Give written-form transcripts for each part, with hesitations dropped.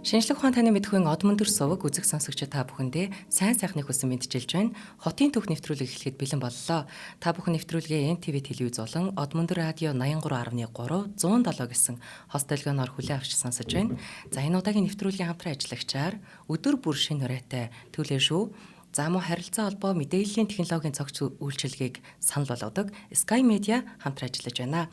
Шинжлэх ухаан таны мэдхүйн од мөндөр суваг үзэх сонсогч та бүхэндээ сайн сайхныг хүсэн мэндчилж байна. Хотын түүх нэвтрүүлэг эхлэхэд бэлэн боллоо. Та бүхэн нэвтрүүлгээ NTV телевиз болон Од мөндөр радио 83.3 107 гэсэн хос долгионоор хүлээн авч сонсож байна. За, энэ удаагийн нэвтрүүлгийн хамтран ажиллагчаар өдөр бүр шинэ нурайтай түлээ шүү. За, мөн харилцаа холбоо мэдээллийн технологийн цогц үйлчилгээг санал болгодог Sky Media хамтран ажиллаж байна.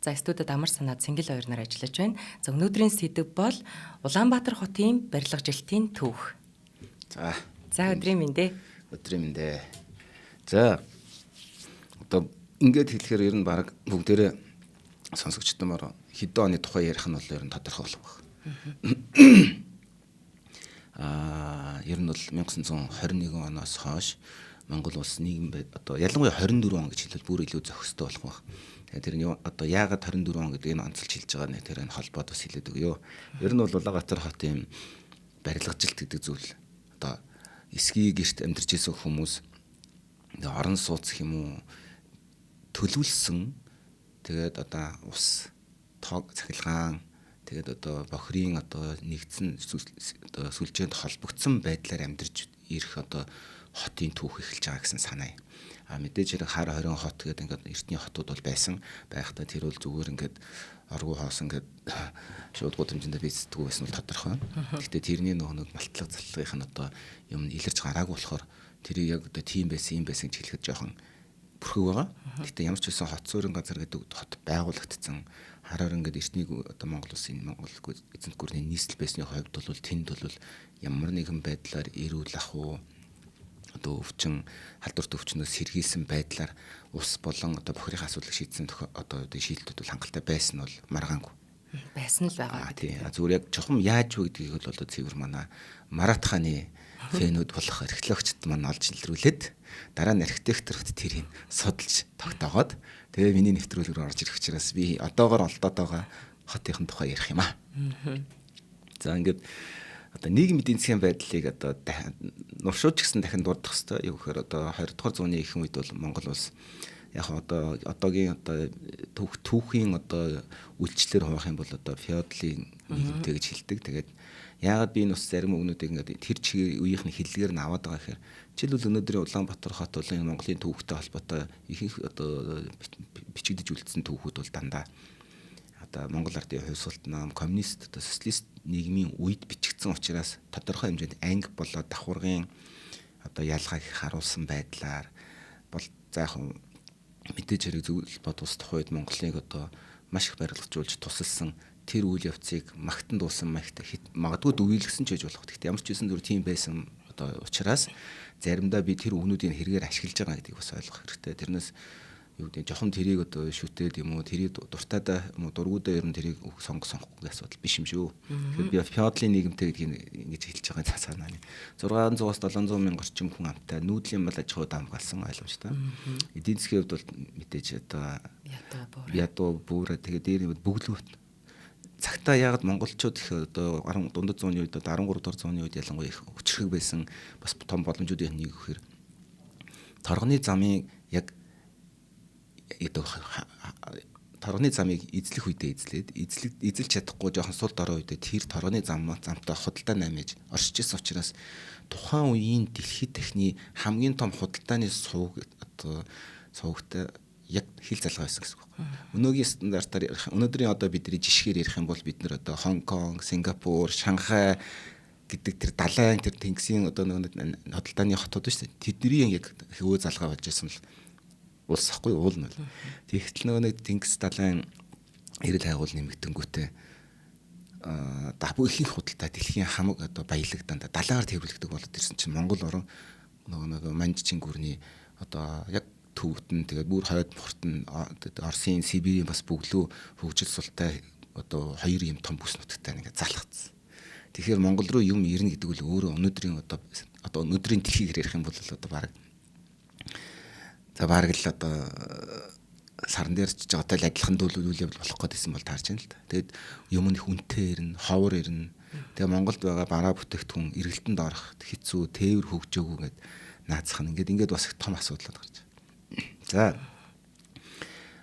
За, студид амар санаа Цэнгэл хоёр нар ажиллаж байна. За, өнөөдрийн сэдэв бол Улаанбаатар хотын барилга жилтийн түүх. За. За, өдрийн мэнд ээ. Өдрийн мэнд ээ. За, одоо ингээд хэлэхээр ер нь баг бүгдээрээ сонсогчдомоор хэдэн оны тухай ярих нь бол ер нь тодорхой болох байх. Ер нь бол 1921 оноос хойш Монгол улс нийгэм одоо ялангуяа 24 он гэж хэлбэл бүр илүү зохистой болох байх. Тэгээд тэр нь одоо яагаад 24 он гэдгийг онцолж хэлж байгаа нэ, тэр энэ холбоод бас хэлээд өгье. Ер нь бол Улаанбаатар хотын барилгажилт гэдэг зүйл одоо эсгий гэрт амьдарч ирсэн хүмүүс орон сууц гэх юм уу төлөвлөсөн, тэгээд одоо ус тоог цахилгаан, тэгээд одоо бохирын одоо нэгдсэн одоо сүлжээнд холбогдсон байдлаар амьдарч ирэх одоо хотын түүх эхэлж байгаа гэсэн санаа юм. А мэдээж хэрэг хар 20 хот гэдэг ингээд эртний хотууд бол байсан. Байхдаа тэр бол зүгээр ингээд оргуу хоосон ингээд шууд гудамжинд бийцдэггүй байсан бол тодорхой. Гэхдээ тэрний нөгөө нэг малтлага заллагынх нь одоо юм илэрч гараагүй болохоор тэрийг яг одоо тийм байсан юм байсан гэж хэлэхэд жоохон бүрхэг байгаа. Гэхдээ ямар ч байсан хот суурин газар гэдэг хот байгуулагдсан. Хараар ингээд эртний одоо Монгол улсын Монгол эзэнт гүрний нийслэл байсны хувьд бол тэнд бол ямар нэгэн байдлаар эрүүл ах уу одоо өвчин халдварт өвчнөөс сэргийлсэн байдлаар ус болон одоо бохирын асуудлыг шийдсэн одоо шийдэлтүүд бол хангалттай байсан бол маргаангүй. Байсан л байгаа. Тийм. Зүгээр яг чухам яаж вэ гэдгийг бол одоо цэвэр манай Марат хааны фэнүүд болох археологчд маань олж илрүүлээд дараа нь архитекторт тэрийг судалж тогтоогоод тэгээ миний нэвтрүүлэг рүү орж ирэх учраас би одоогор олдоод байгаа хотынхон тухай ярих юм аа. За, ингээд одоо нийгэм эдийн засгийн байдлыг одоо нуршууч гэсэн дахин дурдах хэвээр. Юу гэхээр одоо 20 дугаар зууны ихэнх үед бол Монгол улс яг одоо одоогийн одоо түүхийн одоо үйлчлэлээр хуваах юм бол одоо феодлын нийгэмтэй гэж хэлдэг. Тэгээд яагаад би энэ бас зарим үгнүүдийг ингээд тэр чигээр үеийнх нь хэллэгээр нь аваад байгаа гэхээр жишээлбэл өнөөдрийн Улаанбаатар хот болон Монголын түүхтэй холбоотой ихэнх одоо бичигдэж үлдсэн түүхүүд бол дандаа одоо Монгол ардын хувьсгалт нам, коммунист одоо социалист нийгмийн үед бичигдсэн учраас тодорхой хэмжээнд анги болоод давхаргын одоо ялгааг харуулсан байдлаар бол за яг мэдээж хэрэг зөвлөл бод ус тухайд Монголыг одоо маш их барилгажуулж тусалсан тэр үйл явцыг магтан дуусан маягтай магадгүй дүгийлгсэн ч гэж болох. Гэхдээ ямар ч байсан зүр тийм байсан одоо учраас заримдаа би тэр үгнүүдийг хэрэгээр ашиглаж байгаа гэдгийг бас ойлгох хэрэгтэй. Тэрнээс юу гэдэг жохон тэрийг одоо шүтээд юм уу тэрийг дуртайдаа юм уу дургуудаа ер нь тэрийг сонгохгүй асуудал биш юм шүү. Тэгэхээр би феодлын нийгэмтэй гэдгийг ингэж хэлж байгаа санааны 600-аас 700 мянга орчим хүн амтай нүүдлийн мал аж ахуйд хамгаалсан ойлгомжтой. Эдийн засгийн хувьд бол мэдээж одоо ядуу бүүрэ, тэгээд дээр нь бөглөө цагтаа яагаад монголчууд их одоо дундад зууны үед 13 дугаар зууны үед ялангуяа их хүчрхэг байсан бас том боломжуудын нэг гэхээр торгоны замын яг торгоны замыг эзлэх үедээ эзлээд эзэлж чадахгүй жоохон сул дорой үедээ тэр торгоны замтай худалдаа наймаж оршиж исэн учраас тухайн үеийн дэлхийд дахны хамгийн том худалдааны сувг одоо сувгтай яг хил залгаа байсан гэсэн үг байхгүй. Өнөөгийн стандартаар өнөөдрийн одоо бидний жишгээр ярих юм бол бид нар одоо Хонконг, Сингапур, Шанхай гэдэг тэр далайн тэр тэнгисийн одоо нэг худалдааны хотууд шүү дээ. Тэдний яг хөвөө залгаа болж исэн л улс ахгүй уул нь бол. Тэгэхдээ нөгөө нэг тэнгис далайн эрэл хайгуул нэмэгдэнгүүтээ ихэнх худалдаа дэлхийн хамаг одоо баялаг дандаа далайгаар тээвэрлэгдэг болоод ирсэн чинь Монгол орон нөгөө нэг Манжчин гүрний одоо яг төвд нь тэгээд бүр хойд морт нь Оросын Сибирийн бас бөглөө хөгжил султай одоо хоёр юм том бүс нутагтай ингээд залхацсан. Тэгэхээр Монгол руу юм ирнэ гэдэг нь өөрөө өнөөдрийн одоо өнөөдрийн дэлхийгээр ярих юм бол одоо баг за бараг л одоо саран дээр ч байгаатай л адилхан үйл явдал болох гэдсэн бол таарч байна л да. Тэгэд юм нь их үнэтэй ирнэ, ховор ирнэ. Тэгээ Монголд байгаа бараа бүтээгдэхүүн эргэлтэнд орох хэцүү, тээвэр хөгжөөгүй ингээд наацх нь ингээд бас их том асуудал гарч байна. За,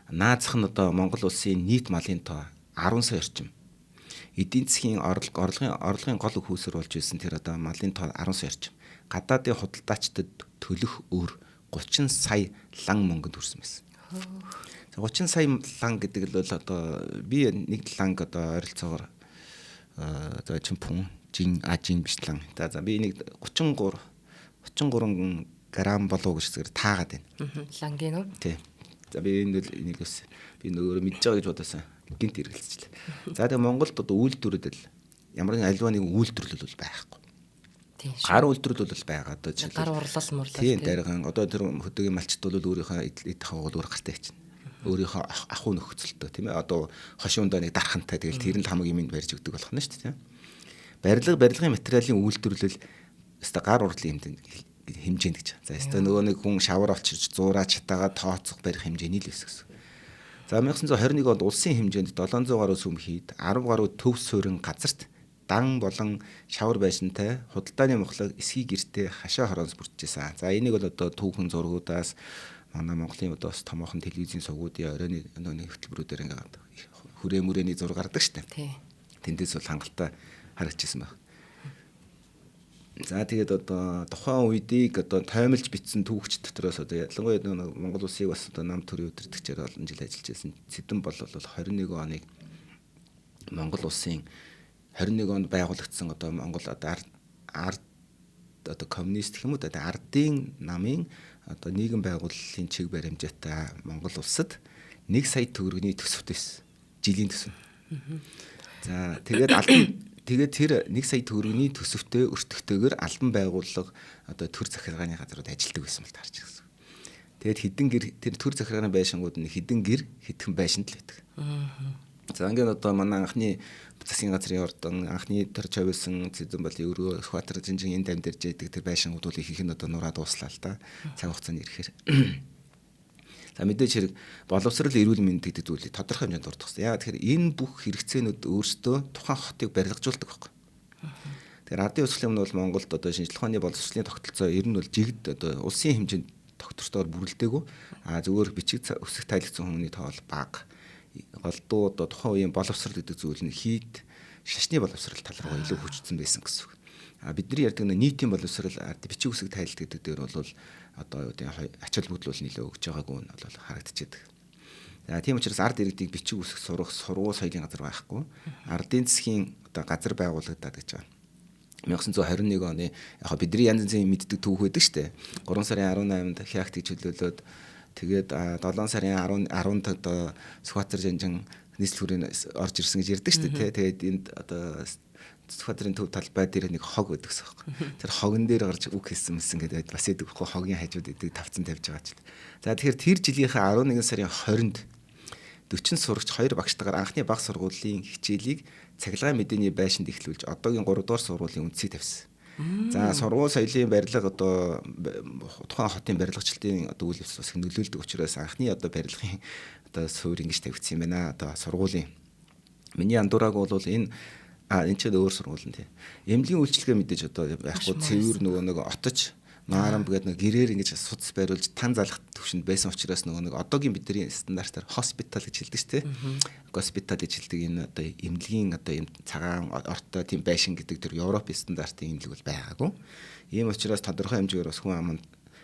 наацх нь одоо Монгол улсын нийт малын тоо 10 сая орчим. Эдийн засгийн орлогын гол хөөсөр болж исэн тэр одоо малын тоо 10 сая орчим. Гадаадын худалдаачдад төлөх өр 30 сая лан мөнгөнд хүрсэн байсан. За 30 сая лан гэдэг л бол одоо би нэг ланг одоо ойролцоогоор за чимпун жин ажин биш лан. За би нэг 33 грамм болов гэж зүгээр таагаад байна. Лангийн үү? Тий. За би энэ бол энийг бас би нөгөө мэдж байгаа гэж бодосон. Гинт эргэлзчихлээ. За тэгээ Монголд одоо үйлдвэрүүд л ямар нэгэн альва нэгэн үйлдвэрлэл бол байхгүй. Тийм шүү. Гар үйлдвэрлэл бол байгаа. Одоо жишээлбэл гар урлал мурлал тийм дарган одоо тэр хөдөөгийн малчд бол өөрийнхөө эд хавгал өөр гартай чинь. Өөрийнхөө ахуй нөхцөлтөө тийм ээ. Одоо хошуундаа нэг дархантай тэгэл тэр нь л хамаг юмд барьж өгдөг болох нь шүү дээ тийм. Барилгын материалын үйлдвэрлэл өстой гар урлын хэмжээнд гэж. За өстой нөгөө нэг хүн шавар олчирч зуураа чатаага тооцох барих хэмжээний л өсөх гэсэн. За 1921 онд улсын хэмжээнд 700 гаруй сүм хийд 10 гаруй төв суурин газарт дан болон шавар байшинтай худалдааны мохлог эсхий гэртээ хашаа хороонс бүрджсэн. За энийг бол одоо түүхэн зургуудаас манай Монголын одоо бас томоохон телевизийн сувгуудын оройн нэг хөтөлбөрүүдээр ингээд хүрээ мүрээний зураг гардаг шүү дээ. Тэндээс бол хангалттай харагдчихсан байна. За тэгээд одоо тухайн үеийг одоо тоймолж бичсэн түүхч дотроос одоо ялангуяа Монгол улсыг бас одоо нам төрийн удирдагчаар олон жил ажиллаж байсан Цэдэн бол 21 оныг Монгол улсын 21 онд байгуулагдсан одоо Монгол одоо ард одоо коммунист гэх юм уу одоо ардын намын одоо нийгэм байгууллын чиг баримжаатай Монгол улсад 1 сая төгрөгийн төсөвт байсан. Жилийн төсөв. За тэгээд албан тэгээд тэр 1 сая төгрөгийн төсөвтэй өртөгтэйгээр албан байгууллага одоо төр захиргааны газрууд ажилладаг байсан бол таарч гисэн. Тэгээд хідэн гэр тэр төр захиргааны байшингууд нь хідэн гэр хэдхэн байшинд л байдаг. За ингээд одоо манай анхны засгийн газрын ордон анхны төр чавьсан Цэдэн бол өрөө Сүхбаатар жинжин энд амьдарч байдаг тэр байшингууд бол их нь одоо нураад дууслаа л да. Цаг хугацаанд ирэхээр. За мэдээж хэрэг боловсрол эрүүл мэнд гэдэг зүйлийг тодорхой хэмжээнд дурдах хэрэгтэй. Яагаад тэгэхээр энэ бүх хэрэгцээнүүд өөрсдөө тухайн хотыг барилгажуулдаг байхгүй. Тэгэхээр ардын хувьсгалын өмнө бол Монголд одоо шинжлэх ухааны боловсролын тогтолцоо ер нь бол жигд одоо улсын хэмжээнд тогтвортоор бүрэлдээгүй. А зүгээр бичиг өсөх тайлгцсан хүмүүний тоо бол бага. Голдуу одоо тухайн үеийн боловсрол гэдэг зүйл нь хийд шашны боловсрол тал руу илүү хүчсэн байсан гэсэн үг. А бидний ярьдаг нийтийн боловсрол ард бичиг үсэг тайлт гэдэг дээр бол одоо юу гэдэг ач холбогдол бол нэлээ өгж байгаагүй нь бол харагдчихэдэг. За тийм учраас ард иргэдийг бичиг үсэг сурах сургууль соёлын газар байхгүй. Ардын засгийн одоо газар байгуулагдаад гэж байгаа. 1921 оны яг бидний янз янзын мэддэг түүх байдаг шүү дээ. 3 сарын 18-нд хяагтыг чөлөөлөөд тэгээд 7 сарын 10-нд одоо Сүхбаатар жанжин нийслэл хүрээнд орж ирсэн гэж ярьдаг шүү дээ. Тэгээд энд одоо Сүхбаатарын төв талбай дээр нэг хог байдаг гэсэн юм. Тэр хогон дээр гарч үг хэлсэн мэсэн гэдэг бас идэг байхгүй хогийн хажууд идэг тавцан тавьж байгаа ч. За тэгэхээр тэр жилийнхээ 11 сарын 20-нд 40 сурагч 2 багштайгаар анхны баг сургуулийн хичээлийг цахилгаан мэдээний байшинд эхлүүлж одоогийн 3 дугаар сургуулийн үндсийг тавьсан. За сургууль соёлын барилга одоо тухайн хотын барилгачлалтын одоо үйл явц бас нөлөөлдөг учраас анхны одоо барилгын одоо суурь ингэж тавигдсан юм байна. Одоо сургуулийн миний андуураг бол энэ энэ ч өөр сургууль нь тий. Эмнэлгийн үйлчилгээ мэдээж одоо байхгүй цэвэр нөгөө нэг отож маарамб гэдэг нэг гэрээр ингэж судас бариулж тан залах төвшөнд байсан учраас нөгөө нэг одоогийн бидний стандартаар хоспитал гэж хэлдэг шүү дээ. Госпитал гэж хэлдэг энэ одоо эмнэлгийн одоо юм цагаан ортой тийм байшин гэдэг тэр Европын стандартын эмнэлэг бол байгаагүй. Ийм учраас тодорхой хэмжээгээр бас хүн аманд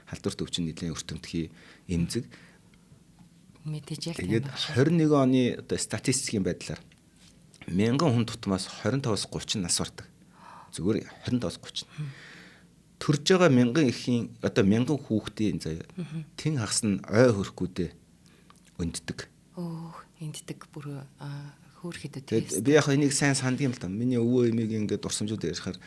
халдвар төвчин нэлээд өртөмтгий эмзэг мэдээж яг. Тэгээд 21 оны одоо статистикийн байдлаар 1000 хүн тутмаас 25-аас 30 нас бардаг. Зүгээр 25-аас 30. Төрж байгаа мянган эхийн одоо мянган хүүхдийн заяа тэн хагас нь ой хөрхгүүдээ өнддөг. Өөх энддэг бүр хөөрхөдөд. Тэгээд би яг энийг сайн санддаг юм л да. Миний өвөө эмийг ингээд дурсамжууд ярихаар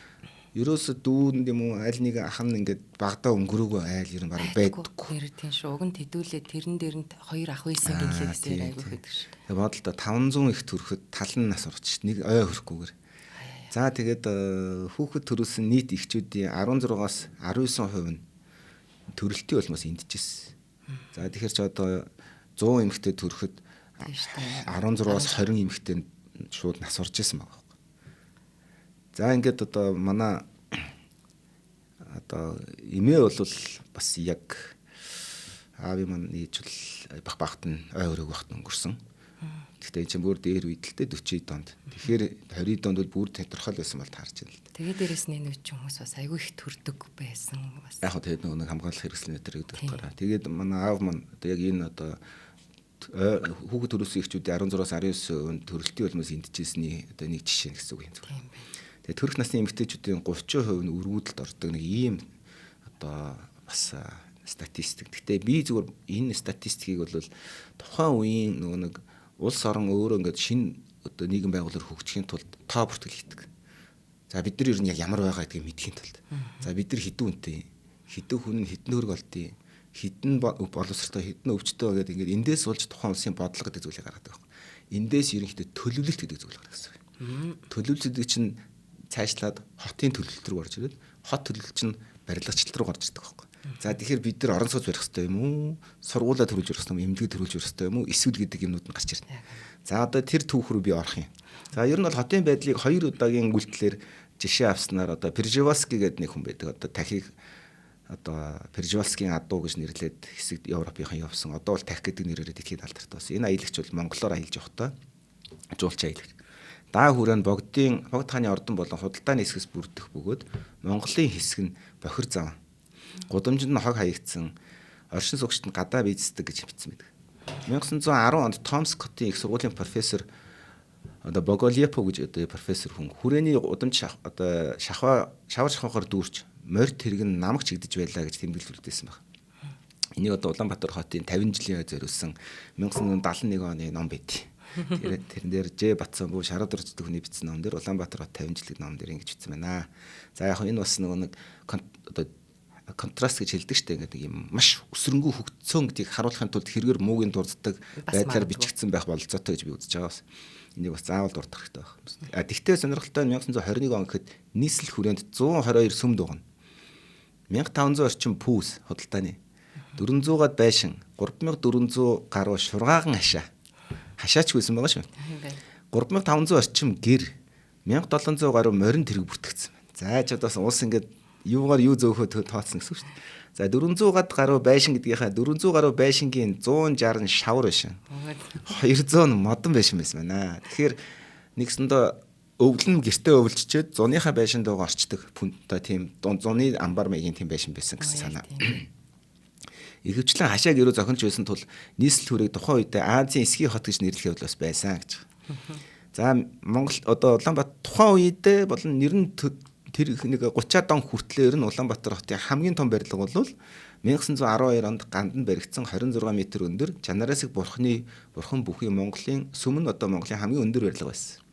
ерөөсө дүүн юм уу аль нэг ах нь ингээд багадаа өнгөрөөгөө айл ер нь бараг байдаггүй. Нэр тийм шүү. Уг нь тэдүүлээ тэрэн дээр нь хоёр ах байсан гинлээ гэсэн айгүй хөдөг шүү. Тэгээд бодлоо 500 их төрөхөд тал нь нас орч нэг ой хөрөхгүйгээр. За тэгээд хүүхэд төрүүлсэн нийт эхчүүдийн 16-аас 19% нь төрөлтийн улмаас эндчихсэн. За тэгэхээр ч одоо 100 эмэгтэй төрөхөд 16-аас 20 эмэгтэй шууд нас орж исэн байгаа. За ингээд одоо манай одоо эмээ бол бас яг аавын маань нийжвэл бах багт нь ой өрөөг багт өнгөрсөн. Гэхдээ энэ чинь бүр дээр үед л дээ 40-д онд. Тэгэхээр 20-д онд бол бүр тодорхой л байсан бол таарч байна л дээ. Тэгээд дээрэс нь энэ үед чинь хүмүүс бас айгүй их төрдөг байсан бас. Яг хөө тэгээд нөгөө нэг хамгаалах хэрэгсэл нэтэр гэдэг утгаараа. Тэгээд манай аав маань одоо яг энэ одоо хүүхэд төрүүлсэн эхчүүдийн 16-аас 19% төрөлтийн улмаас эндчихсэний одоо нэг жишээ гэсэн үг юм зүгээр. Тэгээд төрөх насны эмэгтэйчүүдийн 30% нь өргүүдэлд ордог нэг ийм одоо бас статистик. Гэхдээ би зүгээр энэ статистикийг бол тухайн үеийн нөгөө нэг улс орон өөрөө ингээд шинэ одоо нийгэм байгууллаар хөгжихийн тулд тоо бүртгэл хийдэг. За бид нар ер нь яг ямар байгаа гэдгийг мэдхийн тулд. За бид нар хэдэн үнэтэй, хэдэн хүн нь хэдэн хөрөг олдъё, хэдэн боловсролтой, хэдэн өвчтөй гэдэг ингээд эндээс болж тухайн улсын бодлого гэдэг зүйлийг гаргадаг байхгүй. Эндээс ерөнхийдөө төлөвлөлт гэдэг зүйл гаргасан. Төлөвлөлт гэдэг чинь цаашлаад хотын төлөвлөлт рүү орж ирээд хот төлөвлөлт чинь барилгачлалт руу гарч ирдэг байхгүй. За тэгэхээр бид нар орон сууц барих хэрэгтэй юм уу? Сургуулаа төрүүлж барих хэрэгтэй юм уу? Эмнэлэг төрүүлж барих хэрэгтэй юм уу? Эсвэл гэдэг юмнууд нь гарч ирнэ. За одоо тэр түүх рүү би орох юм. За ер нь бол хотын байдлыг хоёр удаагийн үйлдэлээр жишээ авснаар одоо Пржевальский гэдэг нэг хүн байдаг. Одоо тахийг одоо Пржевальскийн адуу гэж нэрлээд хэсэг Европынхан явсан. Одоо бол тах гэдэг нэрээр дэлхийд алдартай болсон. Энэ аялагч бол монголоор аялж явахдаа жуулч аялагч. Даа хүрээ нь Богд хааны ордон болон худалдааны хэсгээс бүрдэх бөгөөд Монголын хэсэг нь бохир зам. Гудамжинд нь хог хаягдсан, оршин суугчид нь гадаа бийцдэг гэж бичсэн байдаг. 1910 онд Томск хотын их сургуулийн профессор одоо Боголепо гэж одоо профессор хүн хүрээний гудамж одоо шавар шахваар дүүрч морь тэрэг нь намагч игдэж байлаа гэж тэмдэглэл үлдээсэн баг. Энийг одоо Улаанбаатар хотын 50 жилийн зориулсан 1971 оны ном байд. Тэгэхээр тэрэн дээр Ж Батсан бүү шараад орчдөг хүний бичсэн ном дээр Улаанбаатар хот 50 жилийн ном дээр ингэж бичсэн байна. За яг энэ бас нөгөө нэг одоо контраст гэж хэлдэг штэ, ингээд нэг юм маш өсрөнгөө хөгжсөн гэдгийг харуулахын тулд хэрэгэр муугийн дурддаг байдлаар бичигдсэн байх бололцоотой гэж би үзэж байгаа бас. Энийг бас заавал дурдах хэрэгтэй байх. А тэгтээ сонирхолтой нь 1921 он гэхэд нийслэл хүрээнд 122 сүм дугна. 1500 орчим пүүс худалдааны 400-аад байшин 3400 гаруй шургаахан хашаа. Хашаач байсан байгаа шүү. 3500 орчим гэр 1700 гаруй морин тэрэг бүртгэгдсэн байна. За ч одоо улс ингээд юугаар юу зөөхөө тооцсон гэсэн үг шүү дээ. За 400-аад гаруй байшин гэдгийнхаа 400 гаруй байшингийн 160 шавар байшин. 200 нь модон байшин байсан байна. Тэгэхээр нэгсэндээ өвлөн гэртээ өвлжчээд зуныхаа байшин дууга орчдөг одоо тийм зуны амбар маягийн тийм байшин байсан гэсэн санаа. Ихэвчлэн хашаа гэрүү зохионж байсан тул нийслэл хүрээг тухайн үедээ Азийн эсгийн хот гэж нэрлэх явдал бас байсан гэж. За Монгол одоо Улаанбаатар тухайн үедээ болон нэр нь тэр нэг 30-аад он хүртлээр нь Улаанбаатар хотын хамгийн том барилга бол 1912 онд ганданд баригдсан 26 м өндөр Чанараасыг бурхны бурхан бүхий Монголын сүм нь одоо Монголын хамгийн өндөр барилга байсан.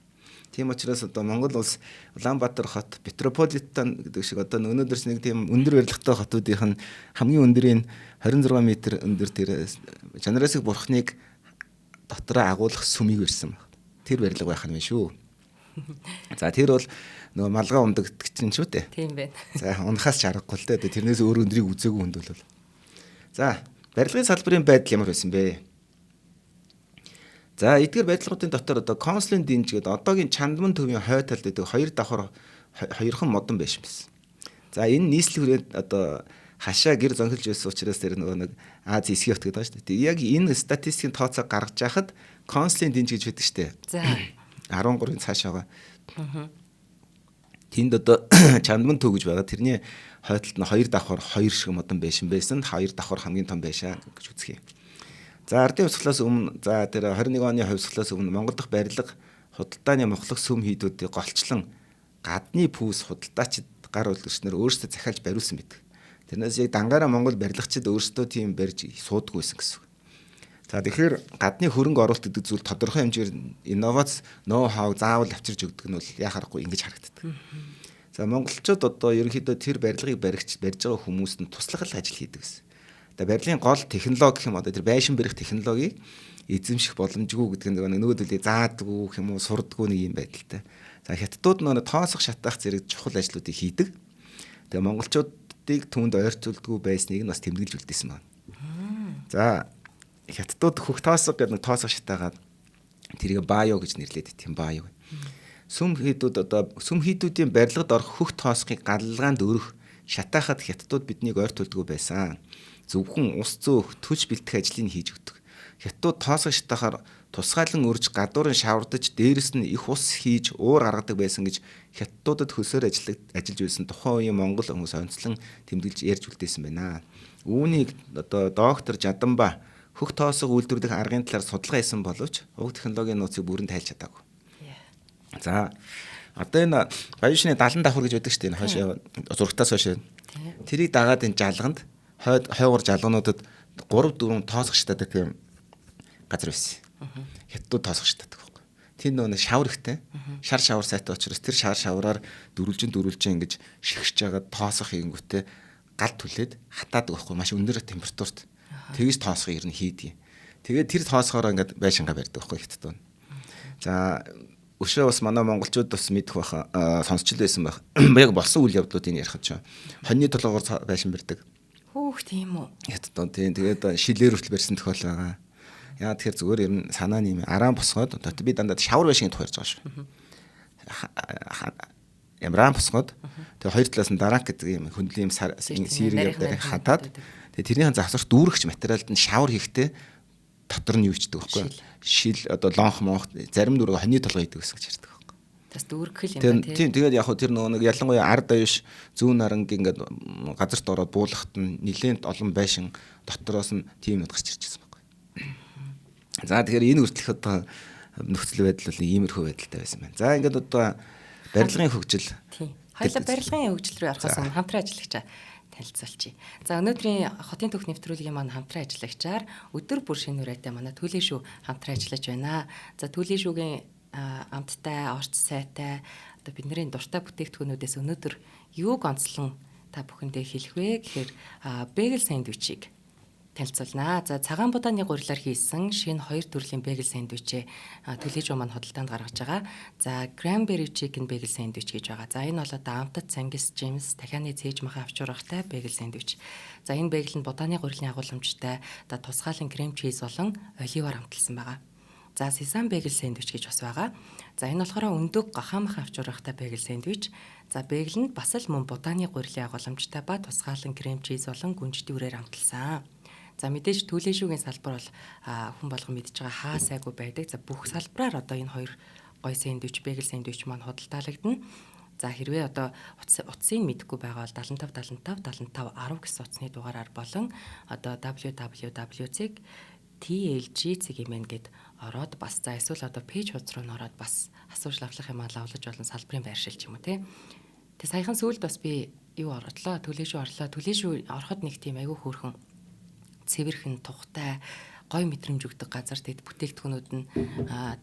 Тийм учраас одоо Монгол улс Улаанбаатар хот Метрополитен гэдэг шиг одоо өнөөдөр нэг тийм өндөр барилгатай хотуудынх нь хамгийн өндөрийн 26 м өндөр тэр Чанараасыг бурхныг дотроо агуулах сүмийг барьсан баг. Тэр барилга байх нь шүү. За тэр бол нөгөө малгай ундагдаг чинь шүү дээ. Тийм байна. За унахаас ч аргагүй л дээ. Тэрнээс өөр өндрийг үзээгүй хүнд бол. За барилгын салбарын байдал ямар байсан бэ? За эдгээр барилгуудын дотор одоо консулын динж гэдэг одоогийн Чандман төвийн хой талд байдаг хоёр давхар хоёрхан модон байшин байсан. За энэ нийслэл хүрээнд одоо хашаа гэр зонхилж байсан учраас тэр нөгөө нэг Аз эсгийн хот гэдэг байгаа шүү дээ. Яг энэ статистикийн тооцоо гаргаж яхад консулын динж гэж байдаг шүү дээ. За 13-ын цааш байгаа. Тэнд одоо Чандман төв гэж байгаа. Тэрний хойдолд нь хоёр давхар хоёр шиг модон байшин байсан. Хоёр давхар хамгийн том байшаа гэж үзэх юм. За ардын хувьсгалаас өмнө за тэр 21 оны хувьсгалаас өмнө Монгол дахь барилга худалдааны мохлох сүм хийдүүдийг голчлон гадны пүүс худалдаачид гар үлгэрчнэр өөрсдөө захиалж бариулсан байдаг. Тэрнээс яг дангаараа Монгол барилгачид өөрсдөө тийм барьж суудаггүй байсан гэсэн үг. За тэгэхээр гадны хөрөнгө оруулалт гэдэг зүйл тодорхой хэмжээгээр инновац, ноу хау заавал авчирч өгдөг нь бол яа харахгүй ингэж харагддаг. За монголчууд одоо ерөнхийдөө тэр барилгыг баригч барьж байгаа хүмүүст нь туслах л ажил хийдэг гэсэн. За барилгын гол технологи гэх юм одоо тэр байшин барих технологиг эзэмших боломжгүй гэдэг нь нөгөөдөлийг заадгүй гэх юм уу сурдаггүй нэг юм байдалтай. За хятадууд нөгөө тоосох шатаах зэрэг чухал ажлуудыг хийдэг. Тэгээ монголчуудыг түүнд ойрцуулдаггүй байсныг нь бас тэмдэглэж үлдээсэн байна. За хятадууд хөх тоосго гэдэг нэг тоосго шатаагаад тэрийг баё гэж нэрлэдэг тийм баё. Сүм хийдүүд одоо сүм хийдүүдийн барилгад орох хөх тоосгыг галлагаанд өрөх шатаахад хятадууд биднийг ойртуулдаггүй байсан. Зөвхөн ус зөөх түлш бэлтгэх ажлыг хийж өгдөг. Хятадууд тоосго шатаахаар Тусгаалan үрж гадуурын шавардаж дээрэс нь их ус хийж уур гаргадаг байсан гэж хятадуудад хөлсөөр ажиллаж байсан тухайн үеийн монгол хүмүүс онцлон тэмдэглэж ярьж үлдээсэн байна. Үүнийг одоо доктор Жаданба хөх тоосго үйлдвэрлэх аргын талаар судалгаа хийсэн боловч уг технологийн нууцыг бүрэн тайлж чадаагүй. За одоо энэ Баяшны 70 давхар гэж байдаг шүү дээ. Энэ хойш зурагтаас хойш. Тэрийг дагаад энэ жалганд хойгоор жалгануудад 3 4 тоосго шатаадаг тийм газар байсан. Хятадууд тоосго шатаадаг байхгүй. Тэр нөгөө шавар ихтэй. Шар шавар сайтай учраас тэр шар шавраар дөрвөлжин ингэж шигшж байгаа тоосго хийнгүүтээ гал түлээд хатаадаг байхгүй, маш өндөр температурт. Тэгж тоосго ер нь хийдэг. Тэгээд тэр тоосгоороо ингээд байшингаа барьдаг байхгүй хятадууд. За өшөө бас манай монголчууд бас мэдэх байх, сонсч л байсан байх. Яг болсон үйл явдлуудыг ярих ч. Хоньны толгоогоор байшин барьдаг. Хөөх тийм үү. Хятадууд тийм. Тэгээд шилээр хүртэл барьсан тохиол байгаа. Яа тэгэхээр зүгээр ер нь санаа нь юм араан босгоод одоо би дандаа шавар байшингийн тухай ярьж байгаа шүү. Ямраан босгоод тэгээ хоёр талаас нь дараак гэдэг юм хөндлөн юм сэрэг явдаар хатаад тэгээ тэрнийхэн завсарч дүүрэгч материалд нь шавар хийхдээ дотор нь юу ичдэг байхгүй шил одоо лонх монх зарим дүүрэг хоньны толгой хийдэг гэсэн гэж ярьдаг байхгүй. Бас дүүргэх юм ба тийм. Тэгээд яг хөө тэр нөгөө нэг ялангуяа ард аюуш зүүн наранг ингээд газарт ороод буулгахт нь нэлээд олон байшин дотроос нь тийм нүд гарч ирж байсан байхгүй. За тэгэхээр энэ хүртэлх одоо нөхцөл байдал бол иймэрхүү байдалтай байсан байна. За ингээд одоо барилгын хөгжил. Тийм. Хоёлаа барилгын хөгжил рүү орохоос өмнө хамтран ажиллагчаа танилцуулъя. За өнөөдрийн хотын түүх нэвтрүүлгийн маань хамтран ажиллагчаар өдөр бүр шинэ үрээтэй манай Түлээ шүү хамтран ажиллаж байна. За Түлээ шүүгийн амттай, орц сайтай одоо бидний дуртай бүтээгдэхүүнүүдээс өнөөдөр юуг онцлон та бүхэндээ хэлэх вэ гэхээр бэгэл сандвичийг танилцуулнаа. За цагаан будааны гурилаар хийсэн шинэ хоёр төрлийн бэгэл сандвичээ Түлээ шүү маань худалдаанд гаргаж байгаа. За cranberry chicken bagel sandwich гэж байгаа. За энэ бол одоо амтат цангис, жимс, дахианы цээж махан авчуургатай бэгэл сандвич. За энэ бэгэл нь будааны гурилын агуулмжтай одоо тусгаалan крем чиз болон оливаар амталсан байгаа. За sesame bagel sandwich гэж бас байгаа. За энэ болохоор өндөг гахаамахан авчуургатай bagel sandwich. За бэгэлэнд бас л мөн будааны гурилын агуулмжтай ба тусгаалan крем чиз болон гүнжний үрээр амталсан. За мэдээж Түлээ шүүгийн салбар бол хүн болгон мэдж байгаа хаа сайгүй байдаг. За бүх салбараар одоо энэ хоёр гой сэндвич, бэгэл сэндвич маань худалдаалагдана. За хэрвээ одоо утсыг мэдэхгүй байгаа бол 75 75 75 10 гэсэн утасны дугаараар болон одоо www.tlg.mn гэд ороод бас за эсвэл одоо пэйж хуудас руу н ороод бас асууж лавлах юм аа лавлаж болон салбарын байршил ч юм уу те. Тэг саяхан сүүлд бас би юу орлоо, Түлээ шүү орлоо. Түлээ шүү ороход нэг тийм айгүй хөөрхөн цэвэрхэн тухтай гой мэдрэмж өгдөг газар. Тэгэд бүтээгдэхүүнүүд нь